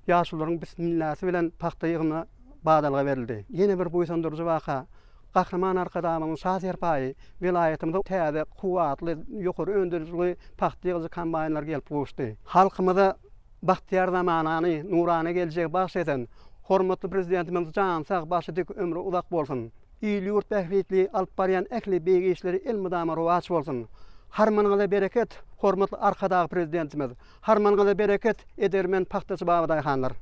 ýaşulularyň bismillasy bilen pagta ýygymyna badalga berildi. Ýene bir buýsandyryjy waka, Gahryman Arkadagymyzyň Şa serpaýy welaýatymyza täze, kuwwatly, ýokary öndürijilikli pagta ýygyjy kombaýnlar gelip gowuşdy. Halkymyza bagtyýar zamanany, nurana geljegi bagyş eden hormatly Prezidentimiziň jany sag, başy dik, ömri uzak bolsun! Il-ýurt bähbitli alyp barýan ähli beýik işleri elmydama rowaç bolsun! Harmanyňyza bereket, hormatly Arkadag Prezidentimiz! Harmanyňyza bereket, edermen pagtaçy babadaýhanlar!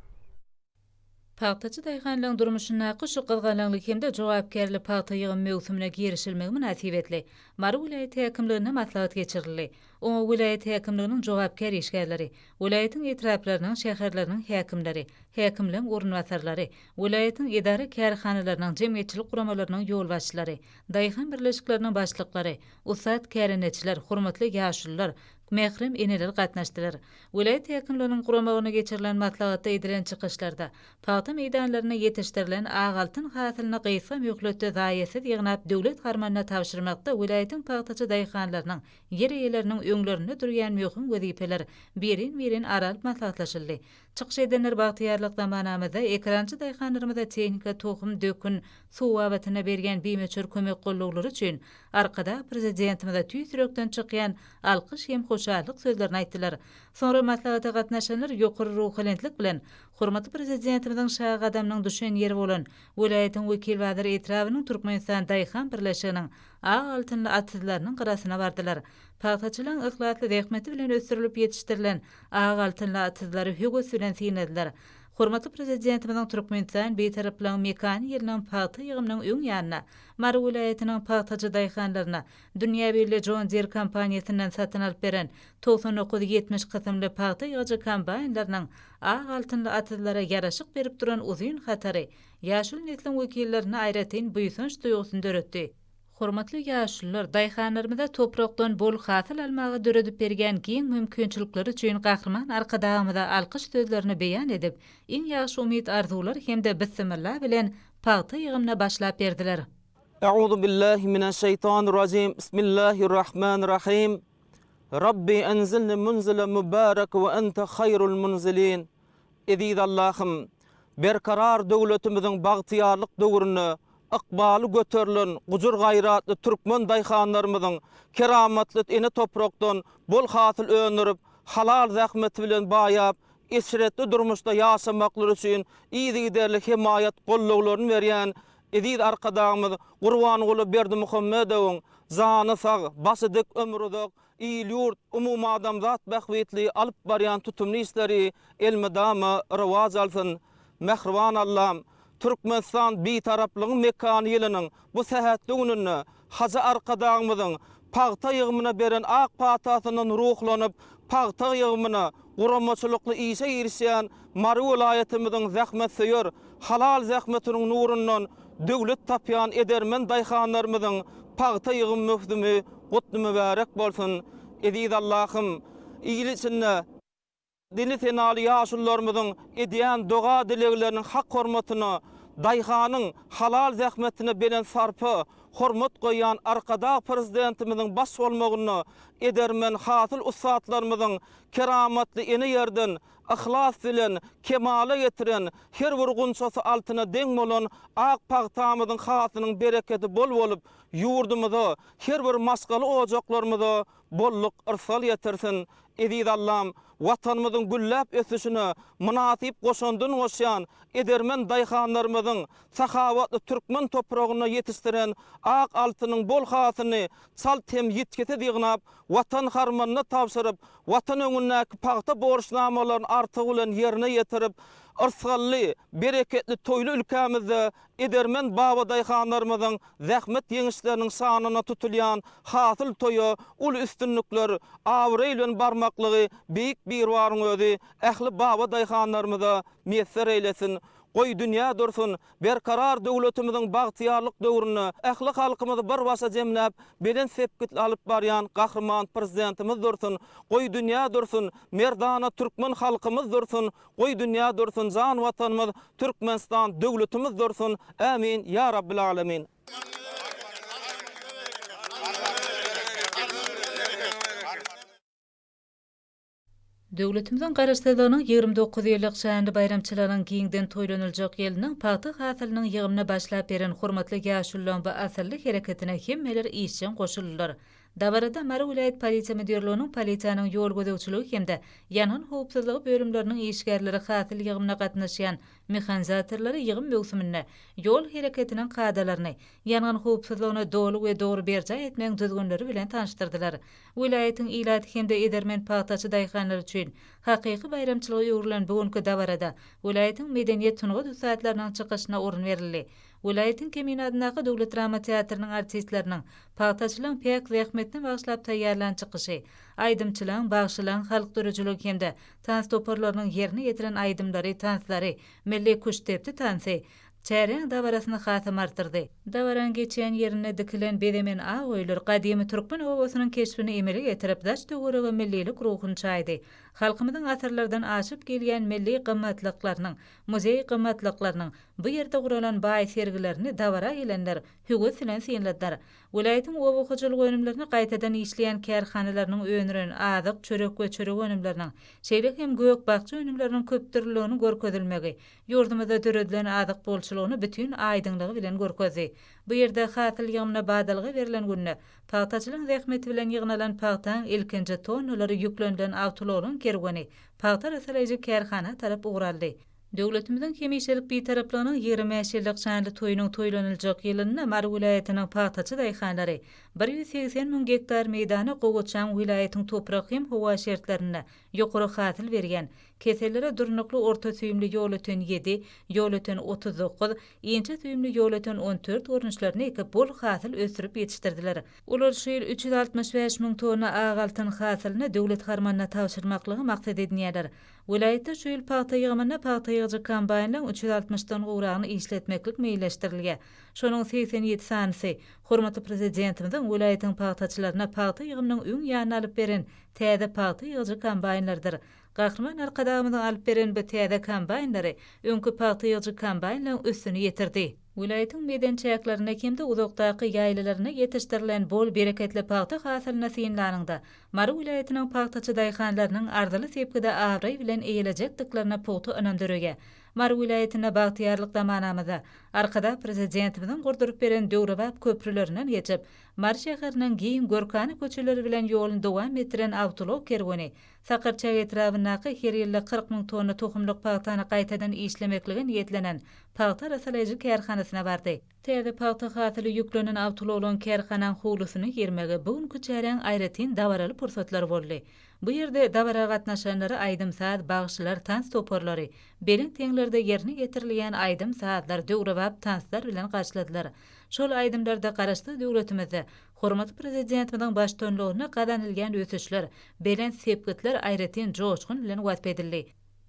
Pagtaçy daýhanlaryň durmuşyndaky şu gyzgalaňly hem-de jogapkärli pagta ýygym möwsümine girişilmegi mynasybetli Mary welaýat häkimliginde maslahat geçirildi. Oňa welaýat häkimliginiň jogapkär işgärleri, welaýatyň etraplarynyň, şäherleriniň häkimleri, häkimleň orunbasarlary, welaýatyň edara-kärhanalarynyň, jemgyýetçilik guramalarynyň ýolbaşçylary, daýhan birleşikleriniň başlyklary, ussat kärendeçiler, hormatly ýaşulular, mährem eneler gatnaşdylar. Welaýat häkimliginiň guramagynda geçirilen maslahatda edilen çykyşlarda pagta meýdanlarynda ýetişdirilen ak altyn hasylyny gysga möhletde zaýasyz ýygnap döwlet harmanyna tabşyrmakda welaýatyň pagtaçy daýhanlarynyň, ýer eýeleriniň öňlerinde durýan möhüm wezipeler birin-birin ara alyp maslahatlaşyldy. Çykyş edenler bagtyýarlyk zamanamyzda ekerançy daýhanlarymyza tehnika, tohum, dökün, suw babatynda berýän bimöçber kömek-gollawlary üçin Arkadag Prezidentimize tüýs ýürekden çykýan alkyş hem hoşallyk. hoşallyk sözlerini aýtdylar. Soňra maslahata gatnaşanlar ýokary ruhubelentlik bilen hormatly Prezidentimiziň şa gadamynyň düşen ýeri bolan welaýatyň Wekilbazar etrabynyň Türkmenistan daýhan birleşiginiň ak altynly atyzlarynyň gyrasyna bardylar. Pagtaçylaryň yhlasly zähmeti bilen ösdürilip ýetişdirilen ak altynly atyzlary höwes bilen synladylar. Hormatly Prezidentimiziň Türkmenistan Bitaraplygyň mekany ýylynyň pagta ýygymynyň öň ýanynda Mary welaýatynyň pagtaçy daýhanlaryna dünýä belli John Deere kompaniýasyndan satyn alyp beren 99 70 kysymly pagta ýygyjy kombaýnlarynyň ak altynly atyzlara ýaraşyk berip duran uzyn hatary ýaşuly nesliň wekillerinde aýratyn buýsanç duýgusyny döretdi. Hormatly ýaşulular, daýhanlarymyza toprakdan bol hasyl almaga döredip berýän giň mümkinçilikleri üçin Gahryman Arkadagymyza alkyş sözlerini beýan edip, iň ýagşy umyt-arzuwlar hem-de bissimilla bilen pagta ýygymyna başlap berdiler. Euzu billahi mineşşeýtanirrajim. Bismillahirrahmanirrahim. Rabbi enzilni munzilen mübarek we ente haýrul munzilin. Eziz Allahym, Berkarar döwletimiziň bagtyýarlyk döwründe ykbaly göterilen gujur-gaýratly türkmen daýhanlarymyzyň keramatly ene toprakdan bol hasyl öndürip, halal zähmeti bilen baýap, eşretli durmuşda ýaşamaklary üçin yzygiderli hemaýat gollaglaryny berýän eziz Arkadagymyz Gurbanguly Berdimuhamedowyň jany sag, başy dik, ömri uzak, Il-ýurt, umumadamzat bähbitli alyp barýan tutumly işleri elmydama rowaç alsyn! Mähriban Allam, Türkmenistan Bitaraplygyň mekany ýylynyň bu sähetli gününde Hajy Arkadagymyzyň pagta ýygymyna beren ak patasyndan ruhlanyp, pagta ýygymyna guramaçylykly işe girişýän Mary welaýatymyzyň zähmetsöýer, halal zähmetiniň nurundan döwlet tapýan edermen daýhanlarymyzyň pagta ýygym möwsümi gutly mübärek bolsun! Eziz Allahym, il içinde dili senaly ýaşulularymyzyň edýän doga-dilegleriniň hak hormatyna, daýhanyň halal zähmetine belent sarpa, hormat goýýan Arkadag Prezidentimiziň baş bolmagynda edermen hasyl ussatlarymyzyň keramatly ene ýerden yhlas bilen kemala getiren, her bir gunçasy altyna deň bolan ak pagtamyzyň hasylynyň bereketi bol bolup, ýurdumyza, her bir maşgala ojaklarymyza bolluk yrsgal getirsin! Eziz Allam, Watanymyzyň gülläp ösüşine mynasyp goşandyny goşýan edermen daýhanlarymyzyň sahawatly türkmen topragynda ýetişdiren ak altynyň bol hasylyny çalt hem ýitgisiz ýygnap, Watan harmanyna tabşyryp, Watan öňündäki pagta borçnamalaryny artygy bilen ýerine ýetirip, yrsgally, bereketli toýly ülkämizde edermen babadaýhanlarymyzyň zähmet ýeňişleriniň şanyna tutulýan hasyl toýa uly üstünlikler, abraý bilen barmaklygy Beýik Biribaryň özi ähli babadaýhanlarymyza miýesser eýlesin! Goý, dünýä dursun, Berkarar döwletimiziň bagtyýarlyk döwründe ähli halkymyzy bir başa jemläp, belent sepgitli alyp barýan Gahryman Prezidentimiz dursun! Goý, dünýä dursun, merdana türkmen halkymyz dursun! Goý, dünýä dursun, jan Watanymyz Türkmenistan döwletimiz dursun! Ämin, ýa Rabbil Alemin! Döwletimiziň Garaşsyzlygynyň 29 ýyllyk şanly baýramçylygynyň giňden toýlanyljak ýylynyň pagta hasylynyň ýygymyna başlap beren hormatly ýaşulularyň bu asylly hereketine hemmeler işjeň goşuldylar. Dabarada Mary welaýat Polisiýa müdirliginiň polisiýanyň ýol gözegçiligi hem-de ýangyn howpsuzlygy bölümleriniň işgärleri hasyl ýygymyna gatnaşýan mehanizatorlary ýygym möwsüminde ýol hereketiniň kadalaryny, ýangyn howpsuzlygyny doly we dogry berjaý etmegiň düzgünleri bilen tanyşdyrdylar. Welaýatyň ilaty hem-de edermen pagtaçy daýhanlar üçin hakyky baýramçylyga öwrülen bu günki dabarada welaýatyň medeniýet-sungat ussatlarynyň çykyşyna orun berildi. Welaýatyň Kemine adyndaky döwlet drama teatrynyň artistleriniň pagtaçylaryň päk zähmetine bagyşlap taýýarlan çykyşy, aýdymçylaryň, bagşylaryň halk döredijiligi hem-de tans toparlarynyň ýerine ýetiren aýdymlary, tanslary, milli küştdepdi tansy Çäräň dabarasyny hasam artdyrdy. Dabaraň geçýän ýerinde dikilen bezemen ak öýler gadymy türkmen obasynyň keşbini emele getirip, daş-töwerege millilik ruhuny çaýdy. Halkymyzyň asyrlardan aşyp gelýän milli gymmatlyklarynyň, muzeý gymmatlyklarynyň bu ýerde guralan baý sergilerini dabara gelenler höwes bilen synladylar. Welaýatyň oba hojalyk önümlerini gaýtadan işleýän kärhanalarynyň öndüren azyk, çörek we çörek önümleriniň, şeýle hem gök-bakja önümleriniň köpdürlüliginiň görkezilmegi ýurdumyzda döredilen azyk bolçulygyny bütin aýdyňlygy bilen görkezdi. Bu ýerde hasyl ýygymyna badalga berlen günde pagtaçylaryň zähmeti bilen ýygnalan pagtaň ilkinji tonnalary ýüklenilen awtoulaglaryň kerweni pagta arasalaýjy kärhana tarap ugur aldy. Döwletimiziň hemişelik Bitaraplygynyň 25 ýyllyk şanly toýunyň toýlanyljak ýylynda Mary welaýatynyň pagtaçy daýhanlary 180 müň gektar meýdana gowaçaň welaýatyň toprak hem howa şertlerinde ýokary hasyl berýän, kesellere durnukly orta süýümli ýolöten ýedi, ýolöten 39, inçe süýümli ýolöten 14 görnüşlerini ekip, bol hasyl ösdürip ýetişdirdiler. Olar şu ýyl 365 müň tonna ak altyn hasylyny döwlet harmanyna tabşyrmaklygy maksat edinýärler. Welaýatda şu ýyl pagta ýygymynda pagta ýygyjy kombaýnlaryň 360 dan gowragyny işletmeklik meýilleşdirilýär. Şonuň 87 sanysy, hormatly Prezidentimiziň welaýatyň pagtaçylaryna pagta ýygymynyň öň ýanyna alyp beren täze pagta ýygyjy kombaýnlarydyr. Gahryman Arkadagymyzyň alyp beren bu täze kombaýnlary öňki pagta ýygyjy kombaýnlaryň üstüni ýetirdi. Welaýatyň meden çäklerinde hem-de uzakdaky ýaýlalarynda ýetişdirilen bol bereketli pagta hasylyny synlanyňda, Mary welaýatynyň pagtaçy daýhanlarynyň arzyly sepgide abraý bilen eýelejekdiklerine pugta ynam döreýär. Mary welaýatynda bagtyýarlyk zamanamyzda Arkadag Prezidentimiziň gurduryp beren döwrebap köprülerinden geçip, Mary şäheriniň giň, görkana köçeleri bilen ýoluny dowam etdiren awtoulag kerweni Sakarçäge etrabyndaky her ýylda 40 müň tonna tohumlyk pagtany gaýtadan işlemeklige niýetlenen pagta arasalaýjy kärhanasyna bardy. Täze pagta hasyly ýüklenen awtoulaglaryň kärhanaň howlusyna girmegi bu günki çäräň aýratyn dabaraly pursatlary boldy. Bu ýerde dabara gatnaşanlary aýdym-saz, bagşylar, tans toparlary, belent heňlerde ýerine ýetirilýän aýdym-sazlar, döwrebap tanslar bilen garşyladylar. Şol aýdymlarda Garaşsyz döwletimizde Hormatly Prezidentimiziň baştutanlygynda gazanylýan ösüşler, belent sepgitler aýratyn joşgun bilen wasp edildi.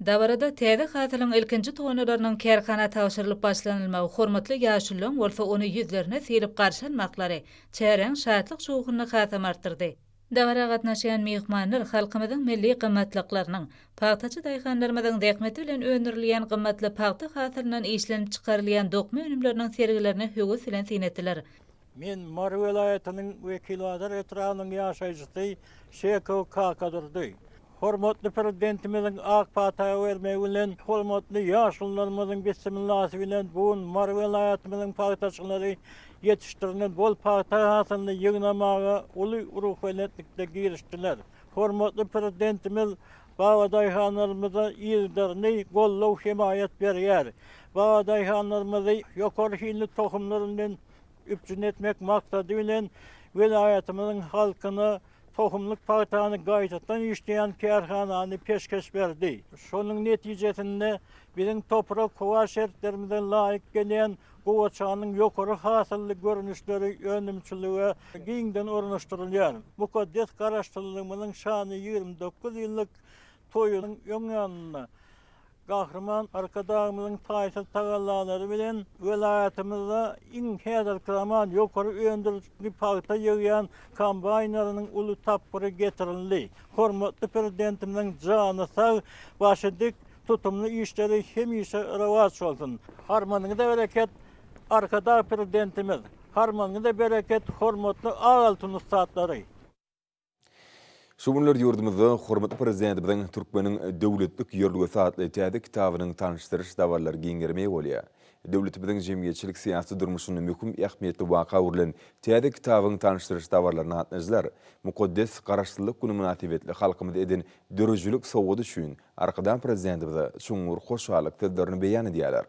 Dabarada täze hasylyň ilkinji tonnalarynyň kärhana tabşyrylyp başlanylmagy, hormatly ýaşulularyň bolsa ony ýüzlerine sylyp garşy almaklary çäräň şatlyk-şowhunyny hasam artdyrdy. Dabara gatnaşýan myhmanlar halkymyzyň milli gymmatlyklarynyň, pagtaçy daýhanlarymyzyň zähmeti bilen öndürilýän gymmatly pagta hasylyndan işlenip çykarylýan dokma önümleriniň sergilerine höwes bilen syn etdiler. Men Mary welaýatynyň Wekilbazar etrabynyň ýaşaýjysy Şekow Kakadurdy. Hormatly Prezidentimiziň ak pata bermegi bilen, hormatly ýaşulularymyzyň bissimillasy bilen bu gün Mary welaýatymyzyň pagtaçylary ýetişdirilen bol pagta hasylyny ýygnamaga uly ruhubelentlikde girişdiler. Hormatly Prezidentimiz babadaýhanlarymyza yzygiderli goldaw-hemaýat berýär. Babadaýhanlarymyzy ýokary hilli tohumlar bilen üpjün etmek maksady bilen, welaýatymyzyň halkyna tohumlyk pagtany gaýtadan işleýän kärhanany peşgeş berdi. Şonuň netijesinde, biziň toprak-howa şertlerimize laýyk gelýän gowaçanyň ýokary hasylly görnüşleri önümçilige giňden ornaşdyrylýar. Mukaddes Garaşsyzlygymyzyň şanly 29 ýyllyk toýunyň öň ýanynda Gahryman Arkadagymyzyň taýsyz tagallalary bilen welaýatymyzda iň häzirki zaman ýokary öndürijilikli pagta ýygýan kombaýnlarynyň uly tapgyry getirildi. Hormatly Prezidentimiziň jany sag, başy dik, tutumly işleri hemişe rowaç bolsun! Harmanyňyza bereket, Arkadag Prezidentimiz! Harmanyňyza bereket, hormatly ak altyn ussatlary! Şu günler ýurdumyzda hormatly Prezidentimiziň Türkmeniň döwletlik ýörelgesi atly täze kitabynyň tanyşdyryş dabaralary giň gerime eýe bolýar. Döwletimiziň jemgyýetçilik-syýasy durmuşynda möhüm ähmiýetli waka öwrülen täze kitabyň tanyşdyryş dabaralaryna gatnaşyjylar mukaddes Garaşsyzlyk güni mynasybetli halkymyza eden döredijilik sowgady üçin Arkadag Prezidentimize çuňňur hoşallyk sözlerini beýan edýärler.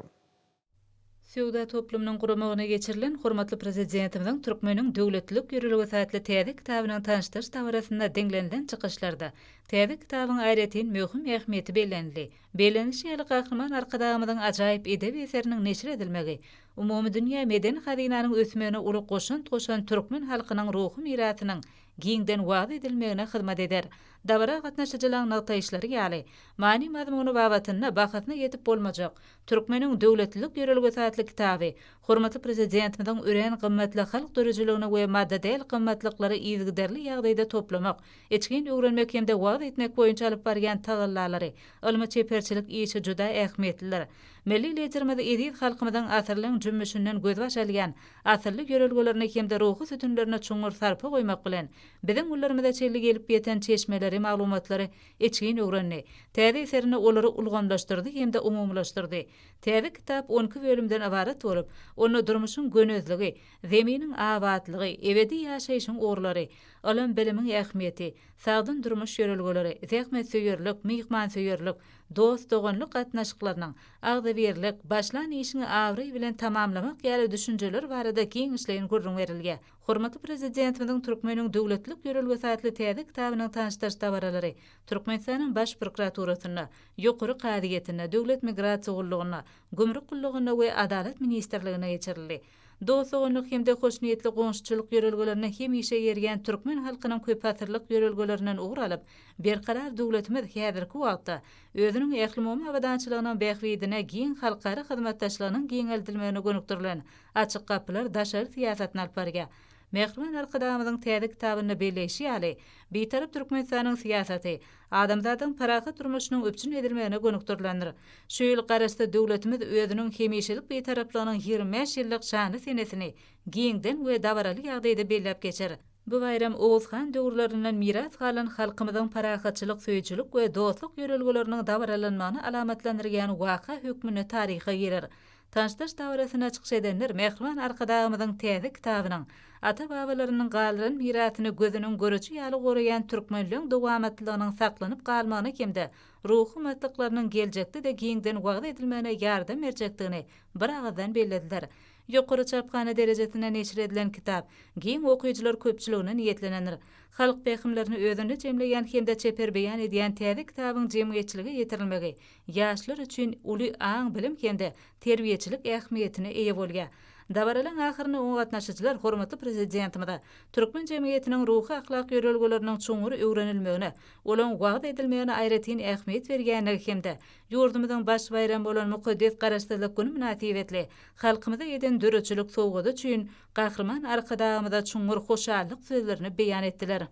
Söwda toplumynyň guramagynda geçirilen hormatly Prezidentimiziň Türkmeniň döwletlilik ýörelgesi atly täze kitabynyň tanyşdyryş dabarasynda diňlenilen çykyşlarda täze kitabyň aýratyn möhüm ähmiýeti bellenildi. Bellenilişi ýaly, Gahryman Arkadagymyzyň ajaýyp edebi eseriniň neşir edilmegi umumydünýä medeni hazynanyň ösmegine uly goşant goşan türkmen halkynyň ruhy mirasynyň giňden wagyz edilmegine hyzmat eder. Dabara gatnaşyjylaň nygtaýyşlary ýaly, many-mazmuny babatynda bahasyna ýetip bolmajak Türkmeniň döwletlilik ýörelgesi atly kitaby hormatly Prezidentimiziň örän gymmatly halk döredijiligini we maddy däl gymmatlyklary yzygiderli ýagdaýda toplamak, içgin öwrenmek hem-de wagyz etmek boýunça alyp barýan tagallalary, ylmy-çeperçilik işi juda ähmiýetlidir. Milli Liderimiz eziz halkymyzyň asyrlaryň jümmüşinden gözbaş alýan asylly ýörelgelerine hem-de ruhy sütünlerine çuňňur sarpa goýmak bilen, biziň günlerimize çenli gelip ýeten çeşmeleri, maglumatlary içgin öwrendi. Täze eserinde olary ulgamlaşdyrdy hem-de umumylaşdyrdy. Täze kitap on iki bölümden ybarat bolup, onda durmuşyň gönezligi, Zeminiň abatlygy, ebedi ýaşaýşyň ugurlary, ylym-bilimiň ähmiýeti, sagdyn durmuş ýörelgeleri, zähmetsöýerlik, myhmansöýerlik, dost-doganlyk gatnaşyklarynyň, agzybirlik, başlan işiňi abraý bilen tamamlamak ýaly düşünjeler barada giňişleýin gürrüň berilýär. Hormatly Prezidentimiziň Türkmeniň döwletlilik ýörelgesi atly täze kitabynyň tanyşdyryş dabaralary Türkmenistanyň Baş prokuraturasynda, Ýokary kazyýetinde, Döwlet migrasiýa gullugynda, Gümrük gullugynda we Adalat ministrliginde geçirildi. Dost-doganlyk hem-de hoşniýetli goňşuçylyk ýörelgelerine hemişe eýerýän türkmen halkynyň köpasyrlyk ýörelgelerinden ugur alyp, Berkarar döwletimiz häzirki wagtda özüniň ählumumy abadançylygynyň bähbidine giň halkara hyzmatdaşlygynyň giňeldilmegine gönükdirilen Açyk gapylar daşary syýasatyny alyp barýar. Mähriban Arkadagymyzyň täze kitabynda belleýşi ýaly, Bitarap Türkmenistanyň syýasaty adamzadyň parahat durmuşynyň üpjün edilmegine gönükdirilendir. Şu ýyl Garaşsyz döwletimiz özüniň hemişelik Bitaraplygynyň 25 ýyllyk şanly senesini giňden we dabaraly ýagdaýda belläp geçer. Bu baýram Oguz han döwürlerinden miras galan halkymyzyň parahatçylyk söýüjilik we dostluk ýörelgeleriniň dabaralanmagyny alamatlandyrýan waka hökmünde taryha girer. Tanyşdyryş dabarasynda çykyş edenler mähriban Arkadagymyzyň täze kitabynyň ata-babalarynyň galdyran mirasyny gözüniň göreji ýaly goraýan türkmenleň dowamatlylygynyň saklanyp galmagyna hem-de ruhy gymmatlyklarynyň geljekde-de giňden wagyz edilmegine ýardam berjekdigini biragyzdan bellediler. Ýokary çaphana derejesinde neşir edilen kitap giň okyjylar köpçüligine niýetlenendir. Halk pähimlerini özünde jemleýän hem-de çeper beýan edýän täze kitabyň jemgyýetçilige ýetirilmegi ýaşlar üçin uly aň-bilim hem-de terbiýeçilik ähmiýetine eýe bolýar. Dabaralaryň ahyrynda oňa gatnaşyjylar hormatly Prezidentimize türkmen jemgyýetiniň ruhy-ahlak ýörelgeleriniň çuňňur öwrenilmegine, olaryň wagyz edilmegine aýratyn ähmiýet berýändigi hem-de ýurdumyzyň baş baýramy bolan mukaddes Garaşsyzlyk güni mynasybetli halkymyza eden döredijilik sowgady üçin Gahryman Arkadagymyza çuňňur hoşallyk sözlerini beýan etdiler.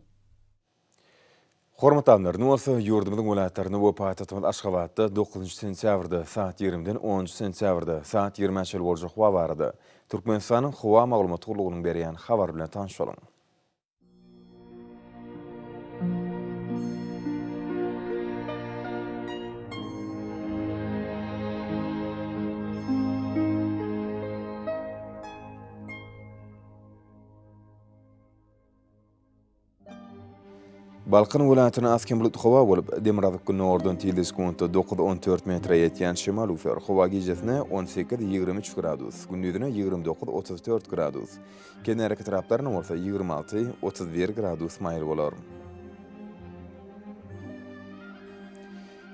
Hormatly alymlar, indi bolsa ýurdumyzyň welaýatlarynda we paýtagtymyz Aşgabatda dokuzynjy sentýabrda saat ýigrimiden onunjy sentýabrda saat ýigrimä çenli boljak howa barada Türkmenistanyň Howa maglumat gullugynyň berýän habary bilen tanyş boluň. Balkan welaýatynda az-kem bulutly howa bolup, demirgazyk-gündogardan tizligi sekuntda dokuz-on dört metre ýetýän şemal öwser. Howa gijesine on sekiz, 23 gradus, gündizine 29, 34 gradus, kenarýaka etraplarynda bolsa 26, 31 gradus maýyl bolar.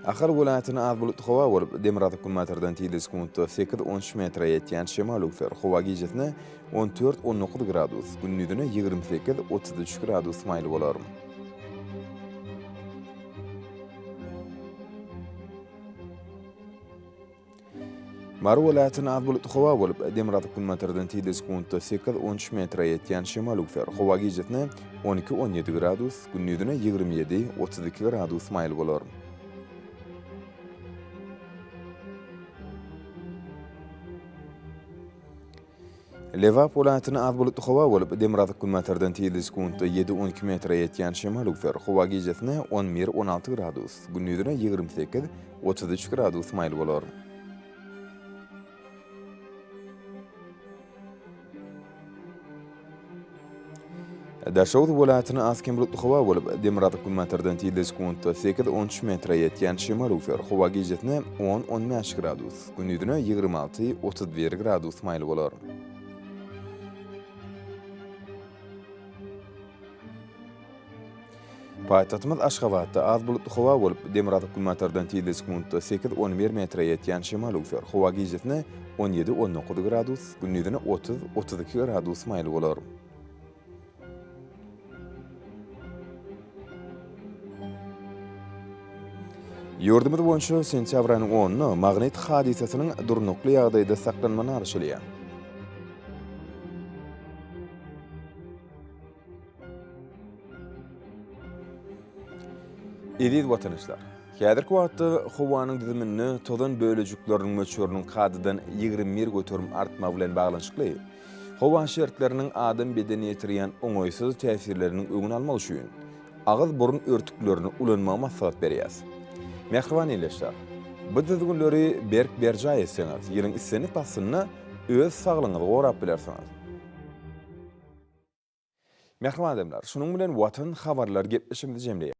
Ahal welaýatynda az bulutly howa bolup, demirgazyk-günbatardan tizligi sekuntda sekiz, on üç metre ýetýän şemal öwser. Howa gijesine on dört, on dokuz gradus, gündizine 28, 33 gradus maýyl bolar. Mary welaýatynda az bulutly howa bolup, demirgazyk-günbatardan tizligi sekuntda sekiz, on üç metre ýetýän şemal öwser. Howa gijesine on iki, on ýedi gradus, gündizine 27, 32 gradus maýyl bolar. Lebap welaýatynda az bulutly howa bolup, demirgazyk-günbatardan tizligi sekuntda ýedi, on iki metre ýetýän şemal öwser. Howa gijesine on bir, on alty gradus, gündizine 28, 33 gradus maýyl bolar. Daşoguz welaýatynda az-kem bulutly howa bolup, demirgazyk-günbatardan tizligi sekuntda sekiz, on üç metre ýetýän şemal öwser. Howa gijesine on, on bäş gradus, gündizine 26, 31 gradus maýyl bolar. Paýtagtymyz Aşgabatda az bulutly howa bolup, demirgazyk-günbatardan tizligi sekuntda sekiz, on bir metre ýetýän şemal öwser. Howa gijesine on ýedi, on dokuz gradus, gündizine 30, 32 gradus maýyl bolar. Ýurdumyz boýunça sentýabr aýynyň onunda magnit hadysasynyň durnukly ýagdaýda saklanmagyna garaşylýar. Eziz watandaşlar! Häzirki wagtda howanyň düzüminde tozan bölejikleriniň möçberiniň kadadan 21% artmagy bilen baglanyşykly, howa şertleriniň adam bedenine ýetirýän oňaýsyz täsirleriniň öňüni almak üçin agyz-burun örtüklerini ulanmagy maslahat berýäris. Mähriban ildeşler! Bu düzgünleri berk berjaý etseňiz, ýylyň islendik paslynda öz saglygyňyzy gorap bilersiňiz. Mähriban adamlar, şunuň bilen Watan habarlary gepleşigimizi jemleýäris.